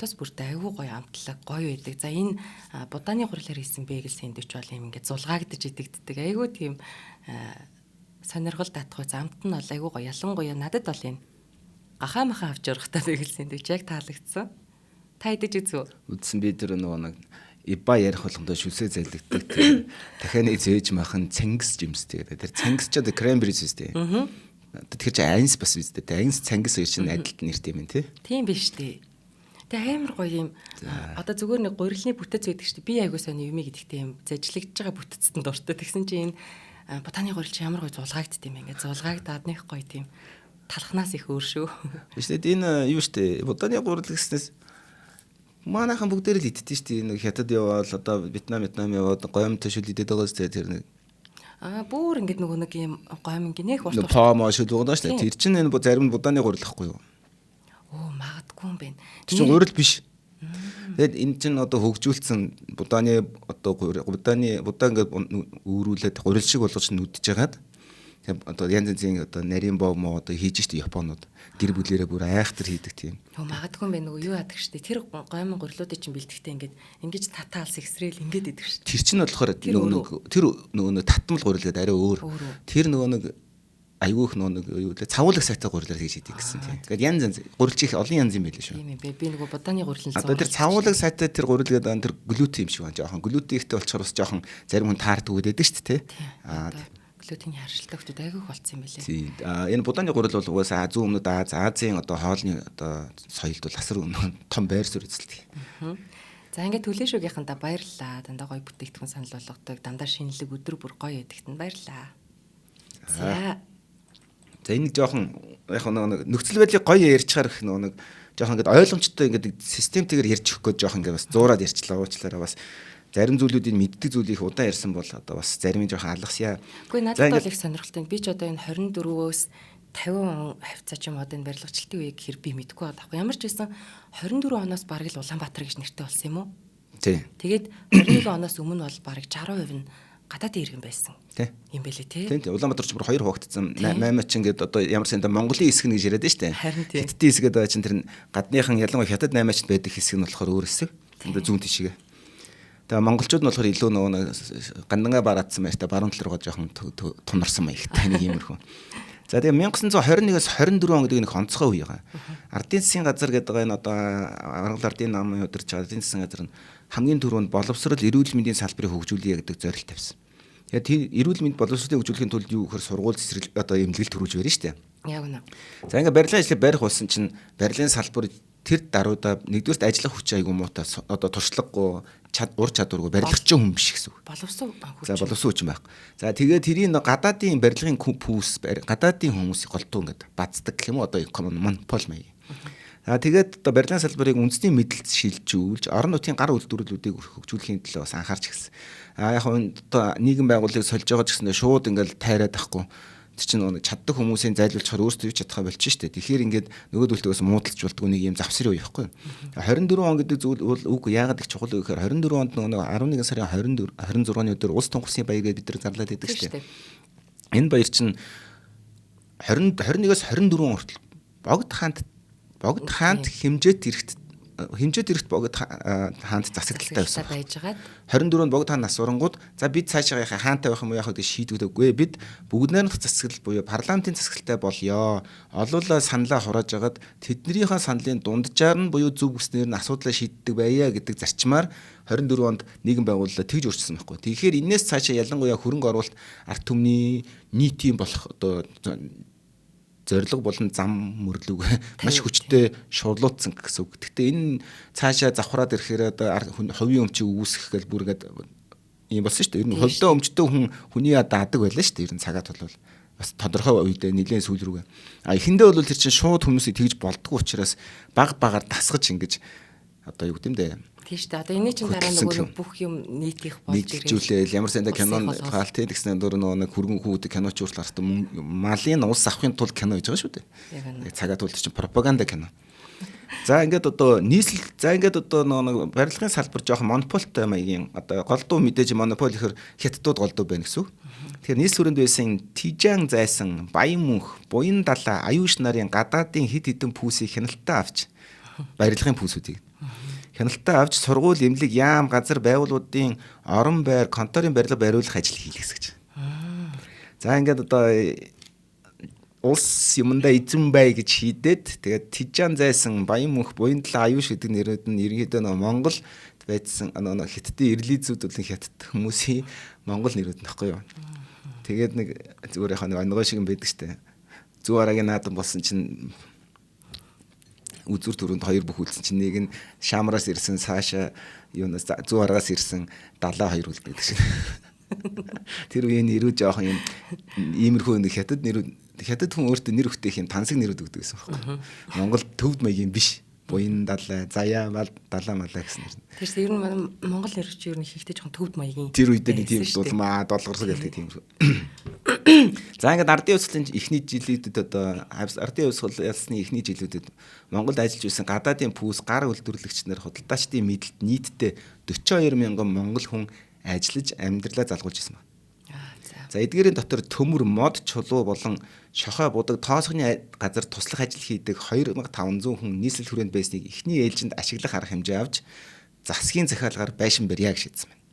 тус бүртээ айгүй гоё амтлаг гоё байдаг. За энэ будааны гурилаар хийсэн бэгэл сэндвич бол юм ингээд зулгаагдаж идэгддэг. Айгүй тийм сонирхол татах үз амт нь бол айгүй гоё. Ялангуяа надад бол энэ гахаа махан авч урахтай бэгэл сэндвич яг таалагдсан. Та идэж үзв үү? Үзсэн. Би тэр нөгөө нэг иба ярих болгондоо шүлсээ зайлагддаг. Тэр дахианы зээж махан цангис жимстэй гэдэг. Тэр цангис ч одоо cranberry sauce тий. Тэр чинь анис бас үстэй. Анис цангис хоёр чинь адилт нэртэй юм тий. Тийм биш тий. Тэгээ амар гоё юм. Одоо зүгээр нэг гурилны бүтэц байдаг шүү дээ. Би айгуу сайн юм гэдэгтэй юм зажлагдж байгаа бүтэцтэн дуртай. Тэгсэн чинь энэ ботаны гурил чинь ямар гоё зулгаагдд юм бэ. Ингээд зулгаагдаад нэг гоё тийм талхнаас их өөр шүү. Биш үү? Энэ юу шүү дээ. Буданы гурил гэснээс манайхан бүгдээр л иддэг шүү дээ. Нэг хятад яваал одоо Вьетнам яваад гоёмтой шүл идэд байгаа шүү дээ. Тэр нэг бүр ингээд нөгөө нэг юм гойм гинэх урт помо шүл байгаа шүү дээ. Тэр чинь энэ зарим будааны гурил ахгүй юу? Оо магадгүй юм байна. Тэр чинь гурил биш. Тэгээд энэ чинь одоо хөгжүүлсэн будааны одоо будааны будаа ингээд үүрүүлээд гурил шиг болгож нүдж хагаад одоо янз янзын одоо нарийн бов моо одоо хийж штэ Японууд гэр бүлэрээ бүр айхтар хийдэг тийм. Йоо магадгүй юм байна нөгөө юу яадаг штэ тэр гоймон гурилуудыг чинь бэлтгэхдээ ингээд ингэж татаал сэгсрээл ингээд идэг штэ. Тэр чинь болохоор нөгөө нэг тэр нөгөө нэг татмал гурил гэдэг арай өөр. Тэр нөгөө нэг айгүйх нөгөө нэг юу лээ цавуулах сайтай гурилаар хийж идэг гэсэн тийм. Тэгээд янз янз гурилч их олон янз юм байл шүү. Тийм юм бэ. Би нөгөө будааны гурил нь одоо тэр цавуулах сайтай тэр гурил гэдэг тэр глютен юм шиг байна. Жохон глютен ихтэй болчихоор бас жохон зарим хүн таардаг гэдэг штэ тий. Аа глютений харшилтай хүмүүс айгүйх болцсон юм байлээ. Тийм. Энэ будааны гурил бол угаасаа зүүн өмнөд Аз, Азийн одоо хоолны одоо соёлд бол асар том байр суурь эзэлдэг. За ингээд Түлээ шүүгийнхэнтэй баярлалаа. Дандаа гоё бүтээгдэхүүн санал болгодог. Дандаа шинэлэг өдөр бүр гоё идэгтэн баярлалаа. За. За энэ жоохон яг нэг нөхцөл байдлыг гоё ярьчихаар их нэг жоохон ингээд ойлгомжтой ингээд системтэйгээр ярьж өгөх гээд жоохон ингээд бас зуураад ярьчлаа, уучлаарай бас зарим зүйлүүдийг мэддэг зүйлийг удаан ярьсан бол одоо бас зарим нь жоохон алгасъя. Үгүй надад бол их сонирхолтой. Би ч одоо энэ 24-өөс 50 он хавцаа ч юм одоо энэ барилгачлалтын үеийг хэр би мэдэхгүй байгаа байхгүй. Ямар ч байсан 24 оноос бараг л Улаанбаатар гэж нэртэй болсон юм уу? Тий. Тэгээд 21 оноос өмнө бол бараг 60% нь гадаадын иргэн байсан. Тий. Юм бэлээ тий. Тийм тийм. Улаанбаатар ч бүр хоёр хуваагдсан. Маймаа ч ингээд одоо ямар санда Монголын хэсэг нь гэж яриад нь штэ. Харин тий. Хятадын хэсэг гэдэг чинь тэр гадныхан ялангуяа хятад наймаач байдаг хэсэг нь болохоор өөр хэсэг. Одоо зүүн тишгээ. Тэгээ монголчууд нь болохоор илүү нөгөө гандангаа бараадсан байж та баруун тал руугаа жоохон тунарсан маягтай нэг иймэрхүү. За тэгээ 1921-ээс 24 он гэдэг нэг онцгой үе байгаа. Ардын засгийн газар гэдэг энэ одоо Аргал ардын намын удирч байгаа ардын засгийн газар нь хамгийн түрүүнд боловсрол эрүүл мэндийн салбарыг хөгжүүлье гэдэг зорилт тавьсан. Тэгээд тэр эрүүл мэнд боловсролыг хөгжүүлэхийн тулд юу гэхээр сургууль цэцэрлэг одоо эмнэлэг төрүүлж барина шүү дээ. Яг үнэ. За ингээ барилгын ажлыг барих болсон чинь барилгын салбар тэр даруйда нэгдүгээрт ажиллах хүч айгуу муутай одоо туршлагагүй ур чадваргүй барилгачин хүн биш гэсэн үг. Боловсон хүч. За боловсон хүч юм байх. За тэгээ тэрийн гадаадын барилгын пүүс гадаадын хүмүүсийг голдуу ингээд баздаг гэх юм уу одоо монополь маяг. За тэгээд одоо барилгын салбарыг үндэсний мэдлэлд шилжүүлж орон нутгийн гар үйлдвэрлэлүүдийг хөгжүүлэхийн төлөө бас анхаарч ирсэн. А яг нь одоо нийгэм байгууллагыг сольж байгаа ч гэсэндээ шууд ингээд тайраад байхгүй. Тэр чинь нөгөө чаддаг хүмүүсийн зайлуулчихаар өөрсдөө юу чадхаа болчих штэ. Тэгэхээр ингээд нөгөөдөлтөөс муудалж болдгоо нэг юм завсрын үе байхгүй. 24 он гэдэг зүйл бол үг яагаад их чухал вэ гэхээр 24 онд нөгөө 11 сарын 24 26-ны өдөр улс тунхагсны баяр гэж бид нар зарлаад байдаг штэ. Энэ баяр чинь 20 21-ээс 24 он хүртэл богд хаант хэмжээт ирэхт хэмжээд ирэхт богд хаант засаглалтай байсан. Байжгаад 24-нд богд хаан нас урангууд за бид цаашаа яхаа хаантай байх юм уу яах вэ гэж шийдвэдэггүй. Бид бүгд найрамдах засаглал буюу парламентын засаглалтай болёо. Олуулаа саналаа хурааж агаад тэднийхээ саналын дунджаар нь буюу зөв бүснээр нь асуудлаа шийддэг байя гэдэг зарчмаар 24 онд нийгэм байгууллаа тэгж өөрчилсөн байхгүй. Тэгэхээр энээс цаашаа ялангуяа хөрөнгө оруулалт ард түмний нийтийн болох одоо зорилго болон зам мөрлөг маш хүчтэй шурлуудсан гэсэн үг. Гэхдээ энэ цаашаа завхраад ирэхээр одоо хувийн өмчийг үүсгэх гэл бүр ингээд юм болсон шүү дээ. Ер нь холдоо өмчтэй хүн хүний даадаг байлаа шүү дээ. Ер нь цагаат бол бас тодорхой үедээ нэлээд сүүл рүүгээ. А эхэндээ бол тэр чинь шууд хүмүүсийг тэгж болдгоо учраас баг багаар дасгаж ингэж одоо юу гэдэм дээ. Тийм шүү дээ. Одоо энэний чинь дараа нөгөө бүх юм нийтих болж ирээ. Нийтлжүүлээл ямар санда кинон хаалт тэгсэн дөр нөгөө нэг хүргэн хүүдэг киноч хүртэл гарт малын улс авахын тулд кино хийж байгаа шүү дээ. Яг цагаат тул чинь пропаганда кино. За ингээд одоо нийслэл за ингээд одоо нөгөө барилгын салбар жоохон монополтой маягийн одоо голдуу мэдээж монополь гэхэр хятадууд голдуу байна гэсэн үг. Тэгэхээр нийслэл хүрээнд байсан Тижан зайсан, Баян мөнх, Буян далаа, Аюуш нарын гадаадын хэд хэдэн пүүсийг хяналтаа авч барилгын пүүсүүдийг хяналтаа авч сургууль, эмнэлэг, яам, газар байгууллагуудын орон байр, конторын барилга бариулах ажил хийлгэсэн гэж. За ингээд одоо улс юмдаа эзэн бай гэж шийдээд тэгээд Тижан зайсан, Баян мөнх, Буян талаа, Аюуш гэдэг нэрүүд нь ерөнхийдөө нөө Монгол байцсан нөө хятадын ирлизүүд болон хятад хүмүүсийн Монгол нэрүүд нь баггүй юу. Тэгээд нэг зүгээр яхаа нэг онгой шиг юм байдаг штэ. Зүү арагийн наадам болсон чинь үзүр төрөнд хоёр бүх үлдсэн чинь нэг нь Шамраас ирсэн Саша юунаас зүү аргаас ирсэн далаа хоёр үлддэг гэдэг шиг. Тэр үеийн нэрүүд жоохон юм иймэрхүү нэг хятад нэрүүд хятад хүн өөртөө нэр өгтөх юм тансаг нэрүүд өгдөг гэсэн байхгүй. Монгол төвд маягийн биш. Буян далай, заяа мал, далаа малаа гэсэн нэр. Тэр чинь ер нь манай Монгол нэр чинь ер нь ихтэй жоохон төвд маягийн. Тэр үедээ нэг тийм дулмаа, долгорсог гэдэг тийм. За ингээд ардын хувьсгалын эхний жилүүдэд одоо ардын хувьсгал ялсны эхний жилүүдэд Монголд ажиллаж байсан гадаадын пүүс гар үйлдвэрлэгч нар худалдаачдын мэдлэлд нийтдээ 42 мянган монгол хүн ажиллаж амьдралаа залгуулж ирсэн байна. За эдгээрийн дотор төмөр, мод, чулуу болон шохой будаг тоосгоны газар туслах ажил хийдэг 2500 хүн нийслэл хүрээнд байсныг эхний ээлжинд ашиглах арга хэмжээ авч засгийн захиалгаар байшин барья гэж шийдсэн байна.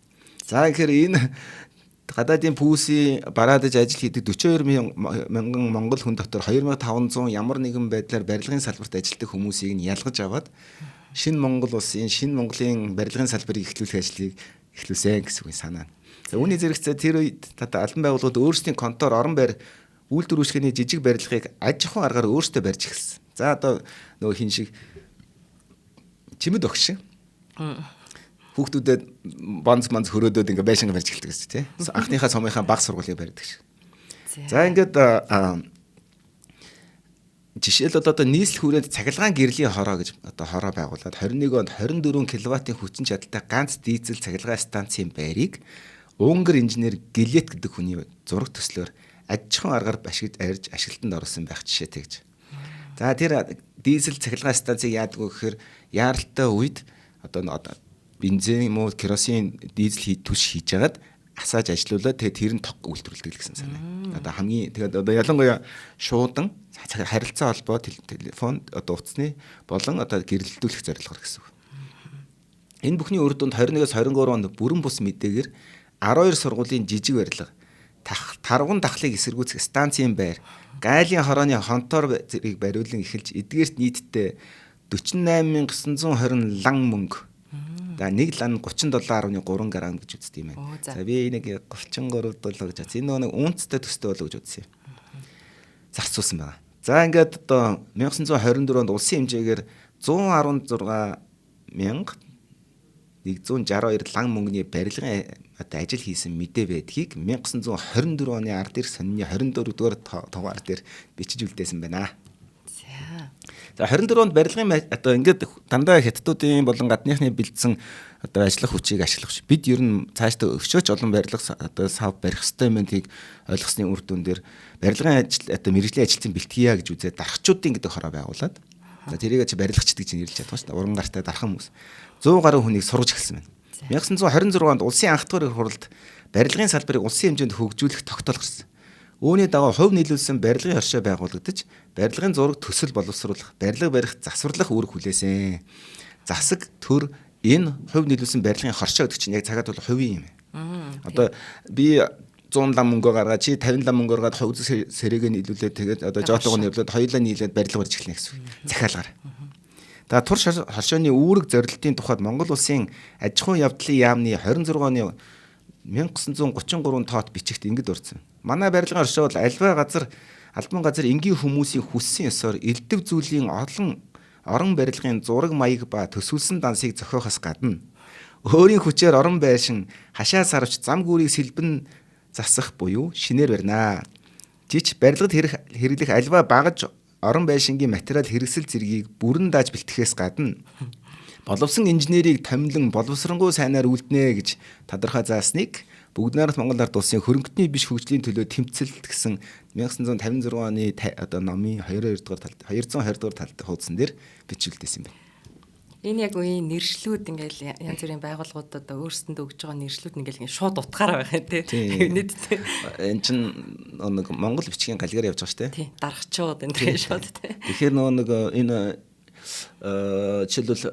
За гэхээр энэ гадаадын пүүсийн бараадаж ажил хийдэг 42 мянган монгол хүн дотор 2500 ямар нэгэн байдлаар барилгын салбарт ажилладаг хүмүүсийг нь ялгаж аваад шинэ Монгол улсын шинэ Монголын барилгын салбарыг эхлүүлэх ажлыг эхлүүлсэн гэсэн үг санаа. За үүний зэрэгцээ тэр үед албан байгууллагууд өөрсдийн контор орон байр үйлдвэр үйлчлэгээний жижиг барилгыг аж ахуйн аргаар өөрсдөө барьж эхэлсэн. За одоо нөгөө хин шиг чимэд огш шиг. Хүүхдүүдэд бонц манц хөрөөдөөд ингээ байшингаа барьж эхэлдэг гэсэн тий. Анхныхаа сумынхаа баг сургуулийг барьдаг шиг. За ингээд Жишээлбэл одоо нийслэл хүрээнд цахилгаан гэрлийн хороо гэж одоо хороо байгуулад 21 онд 24 кВт-ийн хүчин чадалтай ганц дизель цахилгаан станцын байрыг Унгар инженер Гэлет гэдэг хүний зураг төслөөр аж ахуйн аргаар ашиглаж арьж ашиглалтанд оруулсан байх жишээтэй гэж. За тэр дизель цахилгаан станцыг яадаг вэ гэхээр яаралтай үед одоо бензин юм уу керосин дизель түш хийж хагаад асааж ажилуулад тэгээд тэр нь ток үйлдвэрлэдэг л гэсэн санаа. Одоо хамгийн тэгээд одоо ялангуяа шуудан харилцаа холбоо телефон одоо утасны болон одоо гэрэлтүүлэх зорилгоор гэсэн үг. Энэ бүхний үр дүнд 21-ээс 23 онд бүрэн бус мэдээгээр 12 сургуулийн жижиг барилга, тарган дахлыг эсэргүүцэх станцын байр, гайлын хорооны хонтоор зэргийг бариулан эхэлж эдгээрт нийтдээ 48920 лан мөнгө. За нэг лан 37.3 грамм гэж үздэг юм байна. За би энийг 33 доллар гэж бодсон. Энэ нэг унцтай төстэй болоо гэж үзсэн юм. Зарцуулсан байна. За ингээд одоо 1924 онд улсын хэмжээгээр 116,162 лан мөнгөний барилгын одоо ажил хийсэн мэдээ байдгийг 1924 оны ард ирэх сонины 24 дугаар дугаар дээр бичиж үлдээсэн байна. За 24 онд барилгын одоо ингээд дандаа хятадуудын болон гадныхны бэлдсэн одоо ажиллах хүчийг ашиглах. Бид ер нь цаашдаа өшөөч олон барилга одоо сав барих ёстой юм гэдгийг ойлгосны үр дүн дээр барилгын ажил одоо мэргэжлийн ажилтны бэлтгэе гэж үзээд дарахчуудын гэдэг хороо байгуулад. За тэрийг чи барилгачд гэж нэрлэж чадах шүү дээ. Уран гартай дархан хүмүүс. 100 гаруй хүнийг сургаж эхэлсэн байна. 1926 онд улсын анх дахь хуралд барилгын салбарыг улсын хэмжээнд хөгжүүлэх тогтоол гарсан. Үүний дагуу хувь нийлүүлсэн барилгын хоршоо байгуулагдаж, барилгын зураг төсөл боловсруулах, барилга барих, засварлах үүрэг хүлээсэн. Засаг төр энэ хувь нийлүүлсэн барилгын хоршоо гэдэг чинь яг цагаад бол хувийн юм. Одоо би 100 лам мөнгө гаргаад чи 50 лам мөнгө гаргаад хувь сэрээгээ нийлүүлээд тэгээд одоо жоотойгоо нийлүүлээд хоёулаа нийлээд барилга барьж эхэлнэ гэсэн үг. Захиалгаар. За тур хоршооны үүрэг зорилтын тухайд Монгол улсын аж ахуйн явдлын яамны 26 оны 1933 тоот бичигт ингэж дурдсан. Манай барилгын оршоо бол альва газар албан газар энгийн хүмүүсийн хүссэн ёсоор элдв зүйлийн олон орон барилгын зураг маяг ба төсөөлсөн дансыг зохиохоос гадна өөрийн хүчээр орон байшин хашаа сарвч зам гүрийг сэлбэн засах буюу шинээр барина. Жич барилгад хэрэглэх альва багаж орон байшингийн материал хэрэгсэл зэргийг бүрэн дааж бэлтгэхээс гадна боловсон инженерийг томилон боловсронгуй сайнаар үлднэ гэж тодорхой заасныг Бүгд найрамдах Монгол Ард улсын хөрөнгөтний биш хөгжлийн төлөө тэмцэлт гэсэн 1956 оны одоо номын 22 дугаар талд 220 дугаар талд хуудсан дээр бичүүлдээсэн юм байна. Энэ яг үеийн нэршлүүд ингээл янз бүрийн байгууллагууд одоо өөрсдөндөө өгж байгаа нэршлүүд ингээл шууд утгаараа байх юм тий. Нийт тий. Энэ чинь нэг Монгол бичгийн галгаар явж байгаа шүү дээ. Тий. Даргачууд энэ тий шууд тий. Тэгэхээр нөгөө нэг энэ жишээлбэл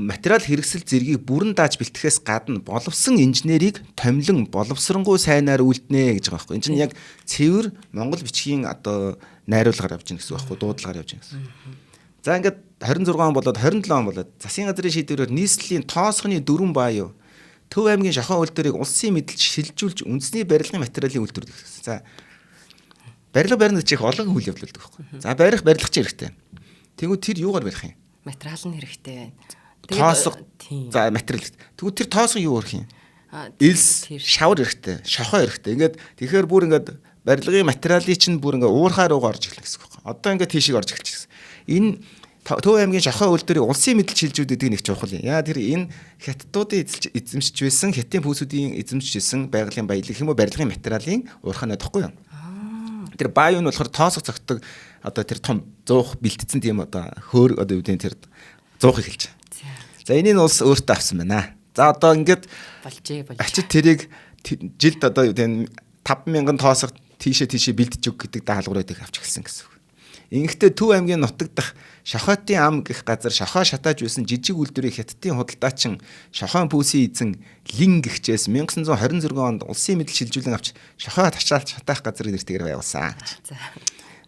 материал хэрэгсэл зэргийг бүрэн дааж бэлтгэхээс гадна боловсон инженерийг томилон боловсронгуй сайнаар үлднэ гэж байгаа байхгүй. Энэ чинь яг цэвэр Монгол бичгийн одоо найруулгаар явж гин гэсэн үг байхгүй, дуудлагаар явж гин гэсэн. За ингээд 26 он болоод 27 он болоод засгийн газрын шийдвэрээр нийслэлийн тоосгоны дөрвөн бааю Төв аймгийн шохон үйлдвэрийг улсын мэдлж шилжүүлж үндэсний барилгын материалын үйлдвэр гэсэн. За барилга барина гэж их олон үйл явдал болдог байхгүй. За барих барилгач хэрэгтэй. Тэгвэл тэр юугаар барих юм? Материал нь хэрэгтэй байна. Тоосго. За материал. Тэгвэл тэр тоосго юу өрөх юм? Элс, шавар хэрэгтэй, шохоо хэрэгтэй. Ингээд тэгэхээр бүр ингээд барилгын материалыг чинь бүр ингээд уурхай руугаа орж эхэлнэ гэсэн үг байхгүй. Одоо ингээд тийшээ орж эхэлчихсэн. Энэ Төв аймгийн шохоо үйлдвэрийг улсын мэдэл шилжүүд гэдэг нэг чухал юм. Яа тэр энэ хятадуудын эзэмшиж байсан, хятадын пүүсүүдийн эзэмшиж байсан байгалийн баялаг юм уу барилгын материалын уурхай надахгүй юу? Тэр бааю нь болохоор тоосго цогтөг одоо тэр том зуух бэлтцэн тийм одоо хөөр одоо юу гэдэг тэр зуух эхэлж. За энийг улс өөртөө авсан байна. За одоо ингээд болжээ. Ачид тэрийг жилд одоо юу гэдэг 5000 тоосго тийшээ бэлдэж өг гэдэг даалгаврыг авч эхэлсэн гэсэн үг. Ингэхдээ Төв аймгийн нутаг дахь Шохоотын ам гэх газар шохоо шатааж байсан жижиг үйлдвэрийг хятадын худалдаачин шохоон пүүсийн эзэн Лин гихчээс 1926 онд улсын мэдэл шилжүүлэн авч шохоо шатаах газрыг нэртэйгээр байгуулсан гэж.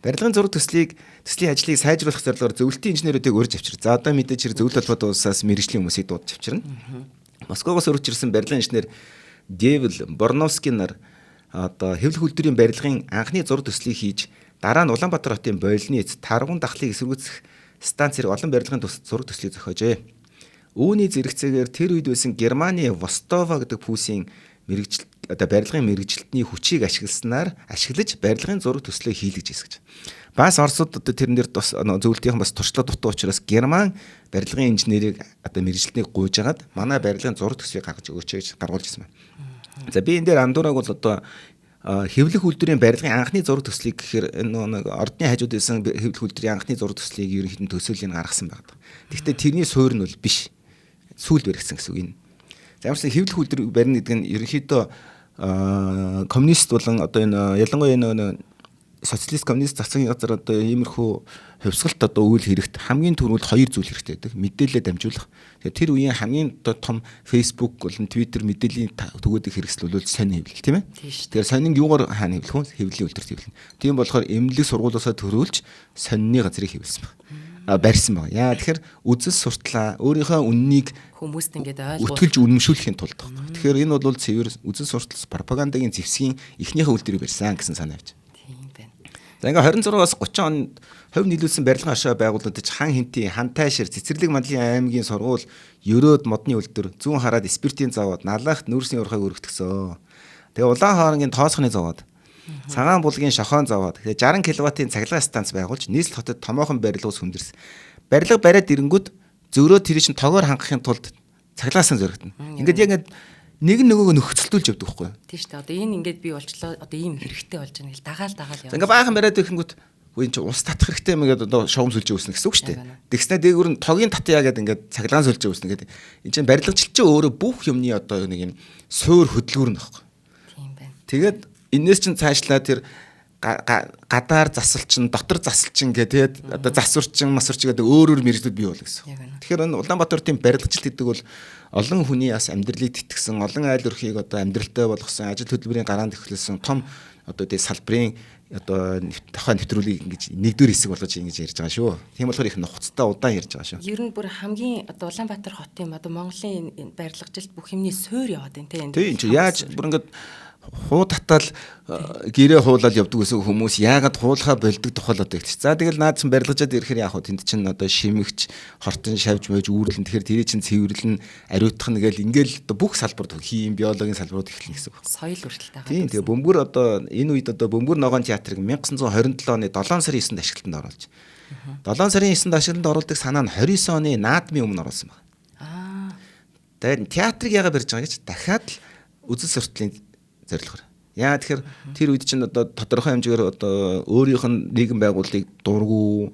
Барилгын зураг төслийн ажлыг сайжруулах зорилгоор зөвлөлтийн инженерүүдийг урьж авчир. За одоо мэдээж хэрэг зөвлөлт холбоотой улсаас мэргэжлийн хүмүүсийг дуудаж авчирна. Москвоос урьж ирсэн барилгын инженер Девл Борновский нар одоо хэвлэх үйлдвэрийн барилгын анхны зураг төслийг хийж дараа нь Улаанбаатар хотын болны эц Таргун дахлыг эсэргүүцэх станц зэрэг олон барилгын зураг төслийг зохиожээ. Үүний зэрэгцээгээр тэр үед байсан Германы Востова гэдэг пүүсийн мэрэгжил одоо барилгын мэргэжилтний хүчийг ашигласнаар ашиглаж барилгын зураг төслөө хийлгэж ирсэн гэж. Бас Оросд одоо тэрэн дээр бас зөвлөлтийнхэн бас туршлага дутуу учраас Герман барилгын инженерийг одоо мэргэжилтнийг гуйж агаад манай барилгын зураг төслийг гаргаж өгөөч гэж гаргуулж ирсэн байна. За би энэ дээр андуураг бол одоо хэвлэх үйлдвэрийн барилгын анхны зураг төслийг гэхээр нэг ордны хажууд байсан хэвлэх үйлдвэрийн анхны зураг төслийг ерөнхийдөө төсөөлийг гаргасан байна. Тэгэхдээ тэрний суурь нь бол биш. Сүүлд баригдсан гэсэн үг энэ. За ямар ч хэвлэх үйлдвэр барина гэдэг нь ерөнхийдөө коммунист болон одоо энэ ялангуяа энэ социалист коммунист засгийн газар одоо иймэрхүү хувьсгалт одоо үйл хэрэгт хамгийн түрүүнд хоёр зүйл хэрэгтэй байдаг. Мэдээлэлээ дамжуулах. Тэгэхээр тэр үеийн хамгийн одоо том Facebook болон Twitter мэдээллийн түгээдэг хэрэгсэл бол сонин хэвлэл, тийм ээ. Тэгэхээр сонин юугаар хаана хэвлэх вэ? Хэвлэлийн үйлдвэрт хэвлэнэ. Тийм болохоор эмнэлэг сургуулиусаа төрүүлж сонины газрыг хэвлэсэн байна. Барьсан байна. Яа тэгэхээр үзэл суртлаа өөрийнхөө үннийг хүмүүст ингээд ойлгуул өтгөлж үнэмшүүлэхийн тулд байна. Тэгэхээр энэ бол цэвэр үзэл суртал пропагандагийн зэвсгийн эхнийхээ үйлдвэрийг барьсан гэсэн санаа авч. Тийм байна. За ингээ 26-аас 30 онд хувь нийлүүлсэн барилгын оршоо байгуулагдаж хан хинтийн хантайшир цэцэрлэг мандлын аймгийн сургууль Ерөөд модны үйлдвэр зүүн хараад спиртийн завод налаахт нүүрсний урхайг өргөтгсөн. Тэгээ улаан хооронгын тоосхны завод цагаан булгийн шохоон завод тэгээ 60 кВт-ийн цахилгаан станц байгуулж нийслэл хотод томоохон барилгууд хүндэрсэн. Барилга бариад ирэнгүүт зөрөө тэр чинь тогоор хангахын тулд цахилгаан станц өргөтнө. Ингээд яг ингээд нэг нь нөгөөгөө нөхцөлдүүлж явдаг байхгүй юу? Тийм шүү дээ. Одоо энэ ингээд бий болчлоо. Одоо ийм хэрэгтэй болж байна гэл дагаал дагаал яваа. Ингээ баахан бариад ирэхэнгүүт үгүй энэ чинь ус татах хэрэгтэй юм ингээд одоо шугам сүлжээ үүснэ гэсэн үг шүү дээ. Тэгснэ дээгүүр нь тогийн татъя гэдэг ингээд цахилгаан сүлжээ үүснэ гэдэг. Энэ чинь барилгачлал чинь өөрөө бүх юмны одоо нэг юм суур хөдөлгүүр нь байхгүй. Тийм байна. Тэгээд энэс чинь цаашлаа тэр гадаар засалчин, дотор засалчин гэдэг тэгээд одоо засварчин, масварчин гэдэг өөр өөр мэргэжлүүд бий болно гэсэн. Тэгэхээр энэ Улаанбаатар тийм барилгачлалт гэдэг бол олон хүний бас амьдралыг тэтгэсэн, олон айл өрхийг одоо амьдралтай болгосон, ажил хөдөлмөрийн гараанд эхлүүлсэн том одоо тий салбарын одоо тохой нэвтрүүлгийг ингэж нэгдүгээр хэсэг болгож ингэж ярьж байгаа шүү. Тийм болохоор их нухацтай удаан ярьж байгаа шүү. Ер нь бүр хамгийн одоо Улаанбаатар хотын одоо Монголын барилгачлалт бүх юмны суур яваад байна тийм. Тийм чи яаж бүр ингэж хуу татал гэрээ хуулаад явдаг гэсэн хүмүүс яагаад хуулахаа болдог тухай л одоо ихтэй. За тэгэл наад чин барилгажаад ирэхээр яах вэ? Тэнд чин одоо шимэгч, хортон шавж мэж үүрлэн тэгэхээр тэрий чин цэвэрлэн ариутгах нь гээл ингээл одоо бүх салбарт хийм биологийн салбарууд эхэлнэ гэсэн үг. Соёл хүртэл дагаад. Тийм тэгээ бөмбөр одоо энэ үед одоо бөмбөр ногоон театрыг 1927 оны 7 сарын 9-нд ашиглалтанд оруулж. 7 сарын 9-нд ашиглалтанд оруулдаг санаа нь 29 оны наадмын өмнө оруулсан байна. Аа. Тэгээд театрыг яагаад барьж байгаа гэж дахиад л үзэл суртлын зорилгоор. Яа тэгэхээр тэр үед чинь одоо тодорхой хэмжээгээр одоо өөрийнх нь нийгэм байгууллагыг дургу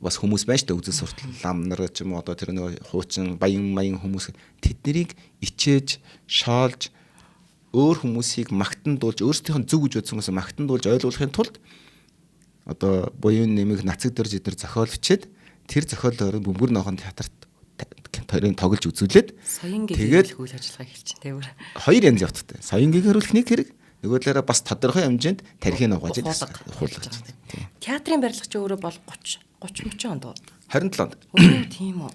бас хүмүүс байна шүү дээ үзэл суртал лам нар ч юм уу одоо тэр нэг хуучин баян маян хүмүүс тэднийг ичээж шоолж өөр хүмүүсийг магтан дуулж өөрсдийнх нь зөв гэж бодсон хүмүүсээ магтан дуулж ойлгуулахын тулд одоо буян нэмэх нацаг дөрж эдгээр зохиол бичээд тэр зохиолоор бөмбөр ногоон театрт тэрийг тоглож үзүүлээд соён гэрэл үйл ажиллагаа эхэлж байна тэр. Хоёр янз явцтай. Соён гэрүүлэх нэг хэрэг, нөгөө талаараа бас тодорхой хэмжээнд тархийг угааж хуулгаж. Театрын барилга чи өөрөө бол 30 30 онд уу? 27 онд. Өө тийм үү.